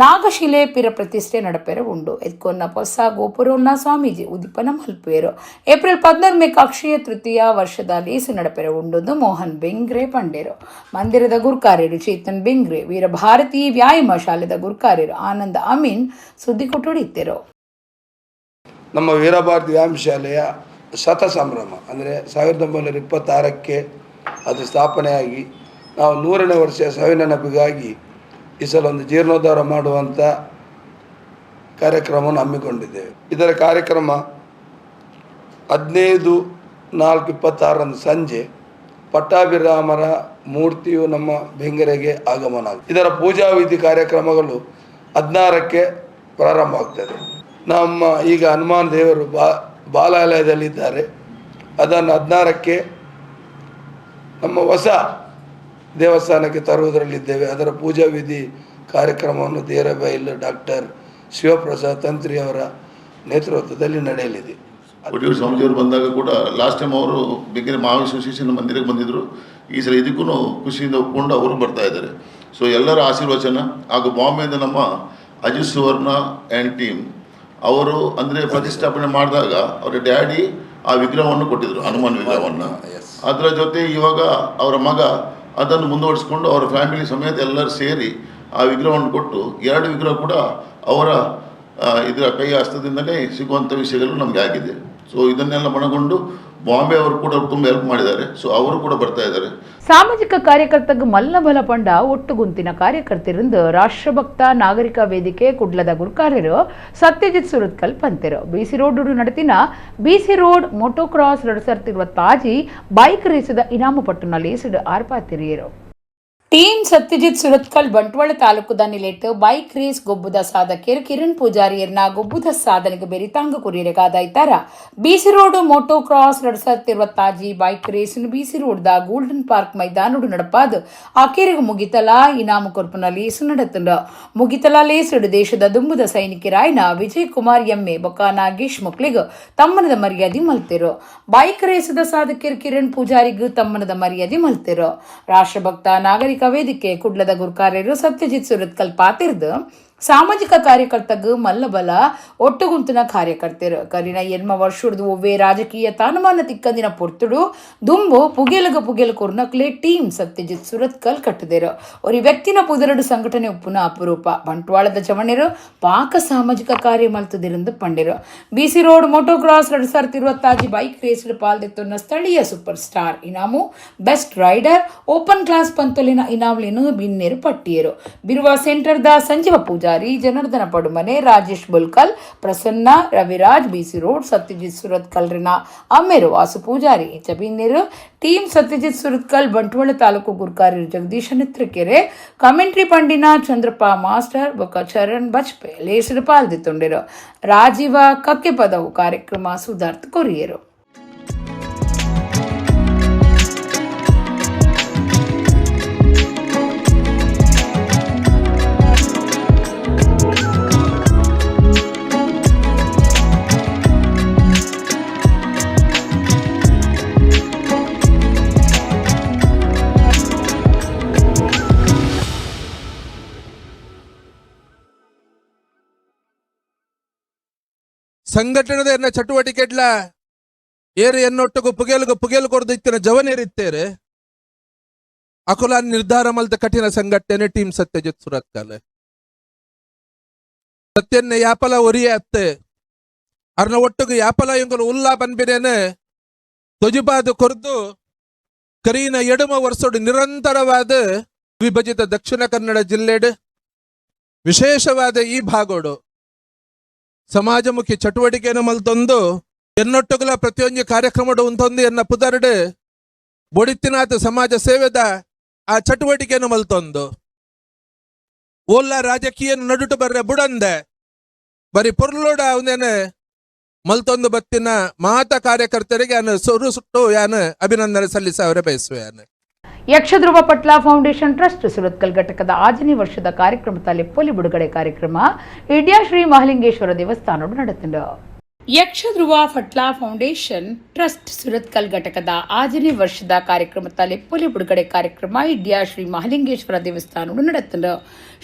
ನಾಗಶಿಲೆ ಪಿರ ಪ್ರತಿಷ್ಠೆ ನಡಪೆರ ಉಂಡು. ಎತ್ಕೊನ್ನ ಹೊಸ ಗೋಪುರನ್ನ ಸ್ವಾಮೀಜಿ ಉದಿಪನ ಮಲ್ಪುವೆರು. ಏಪ್ರಿಲ್ 14 ಅಕ್ಷಯ ತೃತೀಯ ವರ್ಷದ ಲೇಸು ನಡಪೆರ ಉಂಡು ಮೋಹನ್ ಬೆಂಗ್ರೆ ಪಂಡೇರು. ಮಂದಿರದ ಗುರುಕಾರ್ಯರು ಚೇತನ್ ಬೆಂಗ್ರೆ, ವೀರಭಾರತಿ ವ್ಯಾಯಾಮ ಶಾಲೆದ ಗುರುಕಾರ್ಯರು ಆನಂದ್ ಅಮೀನ್ ಸುದ್ದಿ ಕೊಟ್ಟುಡಿತ್ತೆರು. ನಮ್ಮ ವೀರಭಾರತಿ ವ್ಯಾಯಾಮ ಶಾಲೆಯ ಶತ ಸಂಭ್ರಮ ಅಂದರೆ 1926ಕ್ಕೆ ಅದು ಸ್ಥಾಪನೆಯಾಗಿ ನಾವು 100ನೇ ವರ್ಷ ಸವಿನೆನಪಿಗಾಗಿ ಈ ಸಲ ಒಂದು ಜೀರ್ಣೋದ್ಧಾರ ಮಾಡುವಂಥ ಕಾರ್ಯಕ್ರಮವನ್ನು ಹಮ್ಮಿಕೊಂಡಿದ್ದೇವೆ. ಇದರ ಕಾರ್ಯಕ್ರಮ 15/4/26 ಸಂಜೆ ಪಟ್ಟಾಭಿರಾಮರ ಮೂರ್ತಿಯು ನಮ್ಮ ಬೆಂಗರೆಗೆ ಆಗಮನ. ಇದರ ಪೂಜಾ ವಿಧಿ ಕಾರ್ಯಕ್ರಮಗಳು 16ಕ್ಕೆ ಪ್ರಾರಂಭ ಆಗ್ತದೆ. ನಮ್ಮ ಈಗ ಹನುಮಾನ್ ದೇವರು ಬಾಲಾಲಯದಲ್ಲಿದ್ದಾರೆ. ಅದನ್ನು 16ಕ್ಕೆ ನಮ್ಮ ಹೊಸ ದೇವಸ್ಥಾನಕ್ಕೆ ತರುವುದರಲ್ಲಿದ್ದೇವೆ. ಅದರ ಪೂಜಾ ವಿಧಿ ಕಾರ್ಯಕ್ರಮವನ್ನು ದೇರಬೈಲ್ ಡಾಕ್ಟರ್ ಶಿವಪ್ರಸಾದ್ ತಂತ್ರಿಯವರ ನೇತೃತ್ವದಲ್ಲಿ ನಡೆಯಲಿದೆ. ಕೊಟ್ಟಿಯೂರು ಸ್ವಾಮೀಜಿಯವರು ಬಂದಾಗ ಕೂಡ ಲಾಸ್ಟ್ ಟೈಮ್ ಅವರು ಬೆಂಗರೆ ಮಹಾವೀರ ಅಸೋಸಿಯೇಷನ್ ಮಂದಿರಕ್ಕೆ ಬಂದಿದ್ದರು. ಈ ಸಲ ಇದಕ್ಕೂ ಖುಷಿಯಿಂದ ಒಪ್ಕೊಂಡು ಅವರು ಬರ್ತಾ ಇದ್ದಾರೆ. ಸೊ ಎಲ್ಲರ ಆಶೀರ್ವಚನ ಹಾಗೂ ಬಾಂಬೆಯಿಂದ ನಮ್ಮ ಅಜಿತ್ ಸುವರ್ಣ ಆ್ಯಂಡ್ ಟೀಮ್ ಅವರು ಅಂದರೆ ಪ್ರತಿಷ್ಠಾಪನೆ ಮಾಡಿದಾಗ ಅವರ ಡ್ಯಾಡಿ ಆ ವಿಗ್ರಹವನ್ನು ಕೊಟ್ಟಿದ್ದರು, ಹನುಮಾನ್ ವಿಗ್ರಹವನ್ನು. ಅದರ ಜೊತೆ ಇವಾಗ ಅವರ ಮಗ ಅದನ್ನು ಮುಂದುವರಿಸಿಕೊಂಡು ಅವರ ಫ್ಯಾಮಿಲಿ ಸಮೇತ ಎಲ್ಲರೂ ಸೇರಿ ಆ ವಿಗ್ರಹವನ್ನು ಕೊಟ್ಟು 2 ವಿಗ್ರಹ ಕೂಡ ಅವರ ಇದರ ಕೈ ಹಸ್ತದಿಂದಲೇ ಸಿಗುವಂಥ ವಿಷಯಗಳು ನಮಗೆ ಆಗಿದೆ. ಸೊ ಇದನ್ನೆಲ್ಲ ಮನಗೊಂಡು ಬಾಂಬೆ ಅವರು ಕೂಡ ತುಂಬ ಹೆಲ್ಪ್ ಮಾಡಿದ್ದಾರೆ. ಸೊ ಅವರು ಕೂಡ ಬರ್ತಾ ಇದ್ದಾರೆ. ಸಾಮಾಜಿಕ ಕಾರ್ಯಕರ್ತಗ್ ಮಲ್ಲಬಲ ಪಂಡ ಒಟ್ಟುಗುಂತಿನ ಕಾರ್ಯಕರ್ತರಿಂದ ರಾಷ್ಟ್ರಭಕ್ತ ನಾಗರಿಕ ವೇದಿಕೆ ಕುಡ್ಲದ ಗುರ್ಕಾರ್ಯರು ಸತ್ಯಜಿತ್ ಸುರತ್ಕಲ್ ಪಂತೆರು. ಬಿಸಿ ರೋಡ್ ನಡತಿನ ಬಿಸಿ ರೋಡ್ ಮೋಟೋಕ್ರಾಸ್ 2026 ಬೈಕ್ ರೇಸದ ಇನಾಮು ಪಟ್ಟುನ ಲೇಸಿಡು ಆರ್ಪಾತಿರಿಯರು. ಟೀಮ್ ಸತ್ಯಜಿತ್ ಸುರತ್ಕಲ್ ಬಂಟ್ವಾಳ ತಾಲೂಕುದ ನಿಲೆಟ್ ಬೈಕ್ ರೇಸ್ ಗೊಬ್ಬುದ ಸಾಧಕಿಯರು ಕಿರಣ್ ಪೂಜಾರಿಯರ್ನ ಗೊಬ್ಬುದ ಸಾಧನೆಗೆ ಬೆರಿತಾಂಗ ಕುರಿಯರೆಗಾದಾಯ್ತಾರ. BC road motocross 2026 bike race BC road the golden park ಮೈದಾನಡು ನಡಪಾದು ಆಕೇರಿಗೆ ಮುಗಿತಲಾ ಇನಾಮು ಕೊರ್ಪುನ ಲೇಸು ನಡತುಂಡು. ಮುಗಿತಲಾ ಲೇಸುಡು ದೇಶದ ದುಂಬುದ ಸೈನಿಕರಾಯ್ನ ವಿಜಯ್ ಕುಮಾರ್ ಎಮ್ಮೆ ಬೊಕ್ಕ ನಾಗೇಶ್ ಮೊಕ್ಲಿಗ್ ತಮ್ಮನದ ಮರ್ಯಾದೆ ಮಲ್ತಿರು. ಬೈಕ್ ರೇಸದ ಸಾಧಕಿಯರು ಕಿರಣ್ ಪೂಜಾರಿಗ್ ತಮ್ಮನದ ಮರ್ಯಾದೆ ಮಲ್ತಿರು. ರಾಷ್ಟ್ರಭಕ್ತ ನಾಗರಿಕ ವೇದಿಕೆ ಕುಡ್ಲದ ಗುರ್ಕಾರ್ಯರು ಸತ್ಯಜಿತ್ ಸುರತ್ಕಲ್ ಪಾತಿರ್ದು ಸಾಮಾಜಿಕ ಕಾರ್ಯಕರ್ತಗ್ ಮಲ್ಲಬಲ ಒಟ್ಟುಗುಂತಿನ ಕಾರ್ಯಕರ್ತರು. ಕರಿನ ಎನ್ಮ ವರ್ಷದ ಒವ್ವೇ ರಾಜಕೀಯ ತಾನುಮಾನ ತಿಕ್ಕಂದಿನ ಪೊರ್ತುಡು ದುಂಬು ಪುಗೆಲಗ ಪುಗೆಲ ಕೊರ್ನಕ್ಲೆ ಟೀಮ್ ಸತ್ಯಜಿತ್ ಸುರತ್ಕಲ್ ಕಟ್ಟದಿರು. ಒರಿ ವ್ಯಕ್ತಿನ ಪುದರಡು ಸಂಘಟನೆ ಉಪ್ಪುನ ಅಪರೂಪ. ಬಂಟ್ವಾಳದ ಜವಣರು ಪಾಕ ಸಾಮಾಜಿಕ ಕಾರ್ಯ ಮಲ್ತದಿರಂದು ಪಂಡಿರು. BC road motocross 2026 bike race ಪಾಲ್ದೆತ್ತುన్న ಸ್ಥಳೀಯ ಸೂಪರ್ ಸ್ಟಾರ್ ಇನಾಮು ಬೆಸ್ಟ್ ರೈಡರ್ ಓಪನ್ ಕ್ಲಾಸ್ ಪಂತೊಲಿನ ಇನಾಮ್ಲಿನ ಬಿನ್ನೇರು ಪಟ್ಟಿಯರು. Biruva centre the Sanjeeva Poojary, Janardhana Padumane, Rajesh Bulkal, Prasanna, Raviraj, BC road Satyajit ಸುರತ್ಕಲ್ರಿನ ಅಮ್ಮೇರು ವಾಸು ಪೂಜಾರಿ ಬಿನ್ನೇರು. ಟೀಮ್ ಸತ್ಯಜಿತ್ ಸುರತ್ಕಲ್ ಬಂಟ್ವಾಳ ತಾಲೂಕು ಗುರ್ಕಾರಿ ಜಗದೀಶ ನೆತ್ರಕೆರೆ, ಕಮೆಂಟ್ರಿ ಪಂಡಿನ ಚಂದ್ರಪ್ಪ ಮಾಸ್ಟರ್ ಬೊಕ್ಕ ಚರಣ್ ಬಜ್ಪೆ ಲೇಸರು ಪಾಲ್ದಿತ್ತುಂಡಿರು. ರಾಜೀವ ಕಕ್ಕೆ ಪದವು ಕಾರ್ಯಕ್ರಮ ಸುಧಾರ್ಥ ಕೊರಿಯರು. ಸಂಘಟನೆದ ಎನ್ನ ಚಟುವಟಿಕೆಡ್ಲ ಏರು ಎನ್ನೊಟ್ಟುಗು ಪುಗೆಲ್ಗು ಪುಗೆಲ್ ಕೊರ್ದು ಇತ್ತಿನ ಜವನೇರಿತ್ತೇರೆ ಅಕುಲ ನಿರ್ಧಾರ ಮಲ್ತ ಕಠಿಣ ಸಂಘಟನೆ ಟೀಮ್ ಸತ್ಯಜಿತ್ ಸುರತ್ಕಲ್. ಸತ್ಯನ್ನೆ ಯಾಪಲ ಒರಿಯ ಅತ್ತೆ ಅರ್ನ ಒಟ್ಟುಗು ಯಾಪಲ ಇಂಗುಲು ಉಲ್ಲಾ ಬನ್ಬಿನೇನೆ ತೊಜಿಬಾದು ಕೊರ್ದು ಕರೀನ ಎಡುಮ ವರ್ಷೋಡು ನಿರಂತರವಾದ ವಿಭಜಿತ ದಕ್ಷಿಣ ಕನ್ನಡ ಜಿಲ್ಲೆಡ್ ವಿಶೇಷವಾದ ಈ ಭಾಗೋಡು ಸಮಾಜಮುಖಿ ಚಟುವಟಿಕೆಯನ್ನು ಮಲ್ತೊಂದು ಎನ್ನೊಟ್ಟುಗುಲ ಪ್ರತಿಯೊಂದು ಕಾರ್ಯಕ್ರಮಡು ಉಂತೊಂದು ಎನ್ನ ಪುದರ್ಡು ಬೊಡಿತ್ತಿನಾಥ ಸಮಾಜ ಸೇವೆದ ಆ ಚಟುವಟಿಕೆಯನ್ನು ಮಲ್ತೊಂದು ಓಲ್ಲ ರಾಜಕೀಯ ನಡುಟು ಬರ್ರೆ ಬುಡಂದೆ ಬರಿ ಪೊರ್ಲೋಡ ಅವನೇನೆ ಮಲ್ತೊಂದು ಬತ್ತಿನ ಮಾತ ಕಾರ್ಯಕರ್ತರಿಗೆ ಯಾನು ಸುರು ಸುಟ್ಟು ಯಾನು ಅಭಿನಂದನೆ ಸಲ್ಲಿಸ ಅವರೇ ಬಯಸುವೆ ಯಾನು. ಯಕ್ಷಧ್ರುವ ಪಟ್ಲ ಫೌಂಡೇಶನ್ ಟ್ರಸ್ಟ್ ಸುರತ್ಕಲ್ ಘಟಕದ 5ನೇ ವರ್ಷದ ಕಾರ್ಯಕ್ರಮದಲ್ಲಿ ಪೊಲಿ ಬಿಡುಗಡೆ ಕಾರ್ಯಕ್ರಮ ಇಡ್ಯಾ ಶ್ರೀ ಮಹಾಲಿಂಗೇಶ್ವರ ದೇವಸ್ಥಾನ ನಡೆಸಿತು. ಯಕ್ಷಧ್ರುವ ಪಟ್ಲ ಫೌಂಡೇಶನ್ ಟ್ರಸ್ಟ್ ಸುರತ್ಕಲ್ ಘಟಕದ 5ನೇ ವರ್ಷದ ಕಾರ್ಯಕ್ರಮದಲ್ಲಿ ಪೊಲಿ ಬಿಡುಗಡೆ ಕಾರ್ಯಕ್ರಮ ಇಡ್ಯಾ ಶ್ರೀ ಮಹಾಲಿಂಗೇಶ್ವರ ದೇವಸ್ಥಾನ ನಡೆಸಿತು.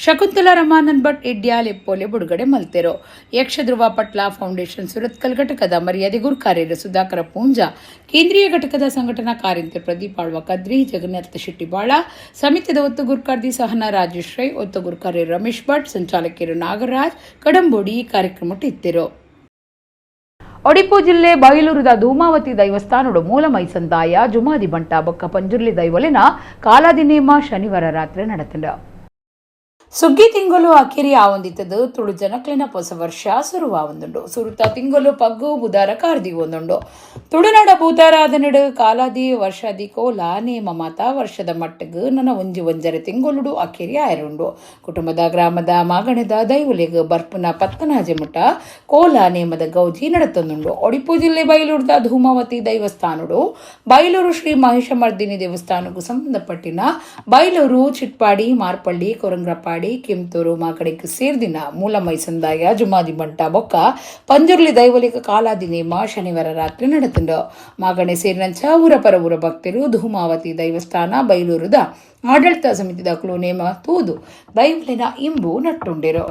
ಶಕುಂತಲಾ ರಮಾನಂದ್ ಭಟ್ ಇಡ್ಯಾ ಲೆಪ್ಪೋಲೆ ಬಿಡುಗಡೆ ಮಲ್ತೆರು. ಯಕ್ಷಧ್ರುವ ಪಟ್ಲ ಫೌಂಡೇಶನ್ ಸುರತ್ಕಲ್ ಘಟಕದ ಮರ್ಯಾದೆ ಗುರುಕಾರ್ಯರು ಸುಧಾಕರ ಪೂಂಜಾ, ಕೇಂದ್ರೀಯ ಘಟಕದ ಸಂಘಟನಾ ಕಾರ್ಯಂತೆ ಪ್ರದೀಪ್ ಆಳ್ವ ಕದ್ರಿ, ಜಗನ್ನಾಥ ಶೆಟ್ಟಿಬಾಳ, ಸಮಿತಿದ ಒತ್ತು ಗುರುಕಾರ್ದಿ ಸಹನಾ ರಾಜೇಶ್ ರೈ, ಒತ್ತು ಗುರುಕಾರ್ಯರು ರಮೇಶ್ ಭಟ್, ಸಂಚಾಲಕಿಯರು ನಾಗರಾಜ್ ಕಡಂಬೋಡಿ ಕಾರ್ಯಕ್ರಮಕ್ಕೆ ಇತ್ತಿರು. ಒಡಿಪು ಜಿಲ್ಲೆ ಬೈಲೂರುದ ಧೂಮಾವತಿ ದೈವಸ್ಥಾನಡು ಮೂಲ ಮೈಸಂದಾಯ ಜುಮಾದಿ ಬಂಟ ಬೊಕ್ಕ ಪಂಜುರ್ಲಿ ದೈವಲಿನ ಕಾಲಾದಿ ನೇಮ ಶನಿವಾರ ರಾತ್ರಿ ನಡೆತಂಡ. ಸುಗ್ಗಿ ತಿಂಗಳು ಅಖಿರಿ ಆವೊಂದಿತ್ತದು ತುಳು ಜನಕ್ಲಿನ ಹೊಸ ವರ್ಷ ಸುರುವಾವೊಂದುಂಡು. ಸುರುತ ತಿಂಗಳು ಪಗ್ಗು ಬುಧಾರ ಕಾರ್ದಿ ಒಂದುಂಡು. ತುಳುನಾಡ ಭೂತಾರಾಧನೆಡು ಕಾಲಾದಿ ವರ್ಷಾದಿ ಕೋಲ ನೇಮ ಮಾತ ವರ್ಷದ ಮಟ್ಟಗು ನನ್ನ ಒಂಜಿ ಒಂಜರೆ ತಿಂಗೊಲುಡು ಅಖಿರಿ ಆಯರುಂಡು. ಕುಟುಂಬದ ಗ್ರಾಮದ ಮಾಗಣದ ದೈವಲೆಗ್ ಬರ್ಪುನ ಪತ್ತನಾಜೆ ಮುಟ್ಟ ಕೋಲ ನೇಮದ ಗೌಜಿ ನಡತೊಂದುಂಡು. ಒಡಿಪು ಜಿಲ್ಲೆ ಬೈಲೂರುದ ಧೂಮಾವತಿ ದೈವಸ್ಥಾನಡು ಬೈಲೂರು ಶ್ರೀ ಮಹಿಷಮರ್ದಿನಿ ದೇವಸ್ಥಾನಕ್ಕೂ ಸಂಬಂಧಪಟ್ಟಿನ ಬೈಲೂರು, ಚಿಟ್ಪಾಡಿ, ಮಾರ್ಪಳ್ಳಿ, ಕೊರಂಗ್ರಪಾಡಿ, ಕೆಂತೂರು ಮಾಕಡಿಗೆ ಸೇರ್ದಿನ ಮೂಲ ಮೈಸಂದಾಯ ಜುಮಾದಿ ಬಂಟ ಬೊಕ್ಕ ಪಂಜುರ್ಲಿ ದೈವಲಿಕ ಕಾಲಾದಿ ನೇಮ ಶನಿವಾರ ರಾತ್ರಿ ನಡೆತುಂಡು. ಮಾಗಣೆ ಸೇರಿನಂಚ ಊರ ಪರ ಊರ ಭಕ್ತರು ಧೂಮಾವತಿ ದೈವಸ್ಥಾನ ಬೈಲೂರುದ ಆಡಳಿತ ಸಮಿತಿದ ಕ್ಲೂ ನೇಮ ತೂದು ದೈವಲಿನ ಇಂಬು ನಟ್ಟುಂಡಿರು.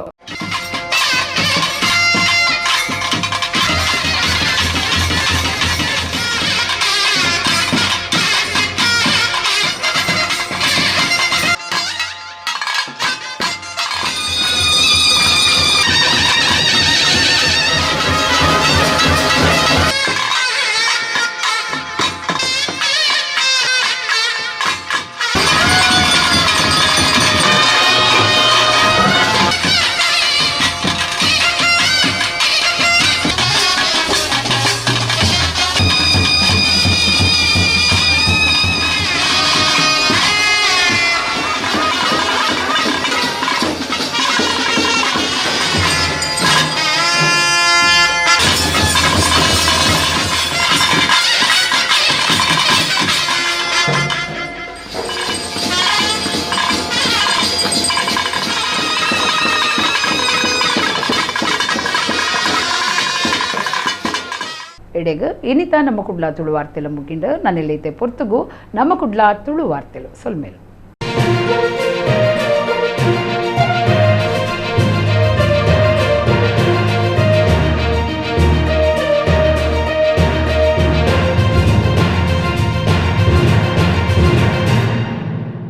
ಎಡೆಗ್ ಇನಿತ ನಮ್ಮ ಕುಡ್ಲ ತುಳು ವಾರ್ತೆಲು ಮುಗಿಂಡು. ನನ್ನೆಲ್ಲೈತೆ ಪೊರ್ತುಗು ನಮ್ಮ ಕುಡ್ಲ ತುಳು ವಾರ್ತೆಲು ಸೊಲ್ಮೇಲು.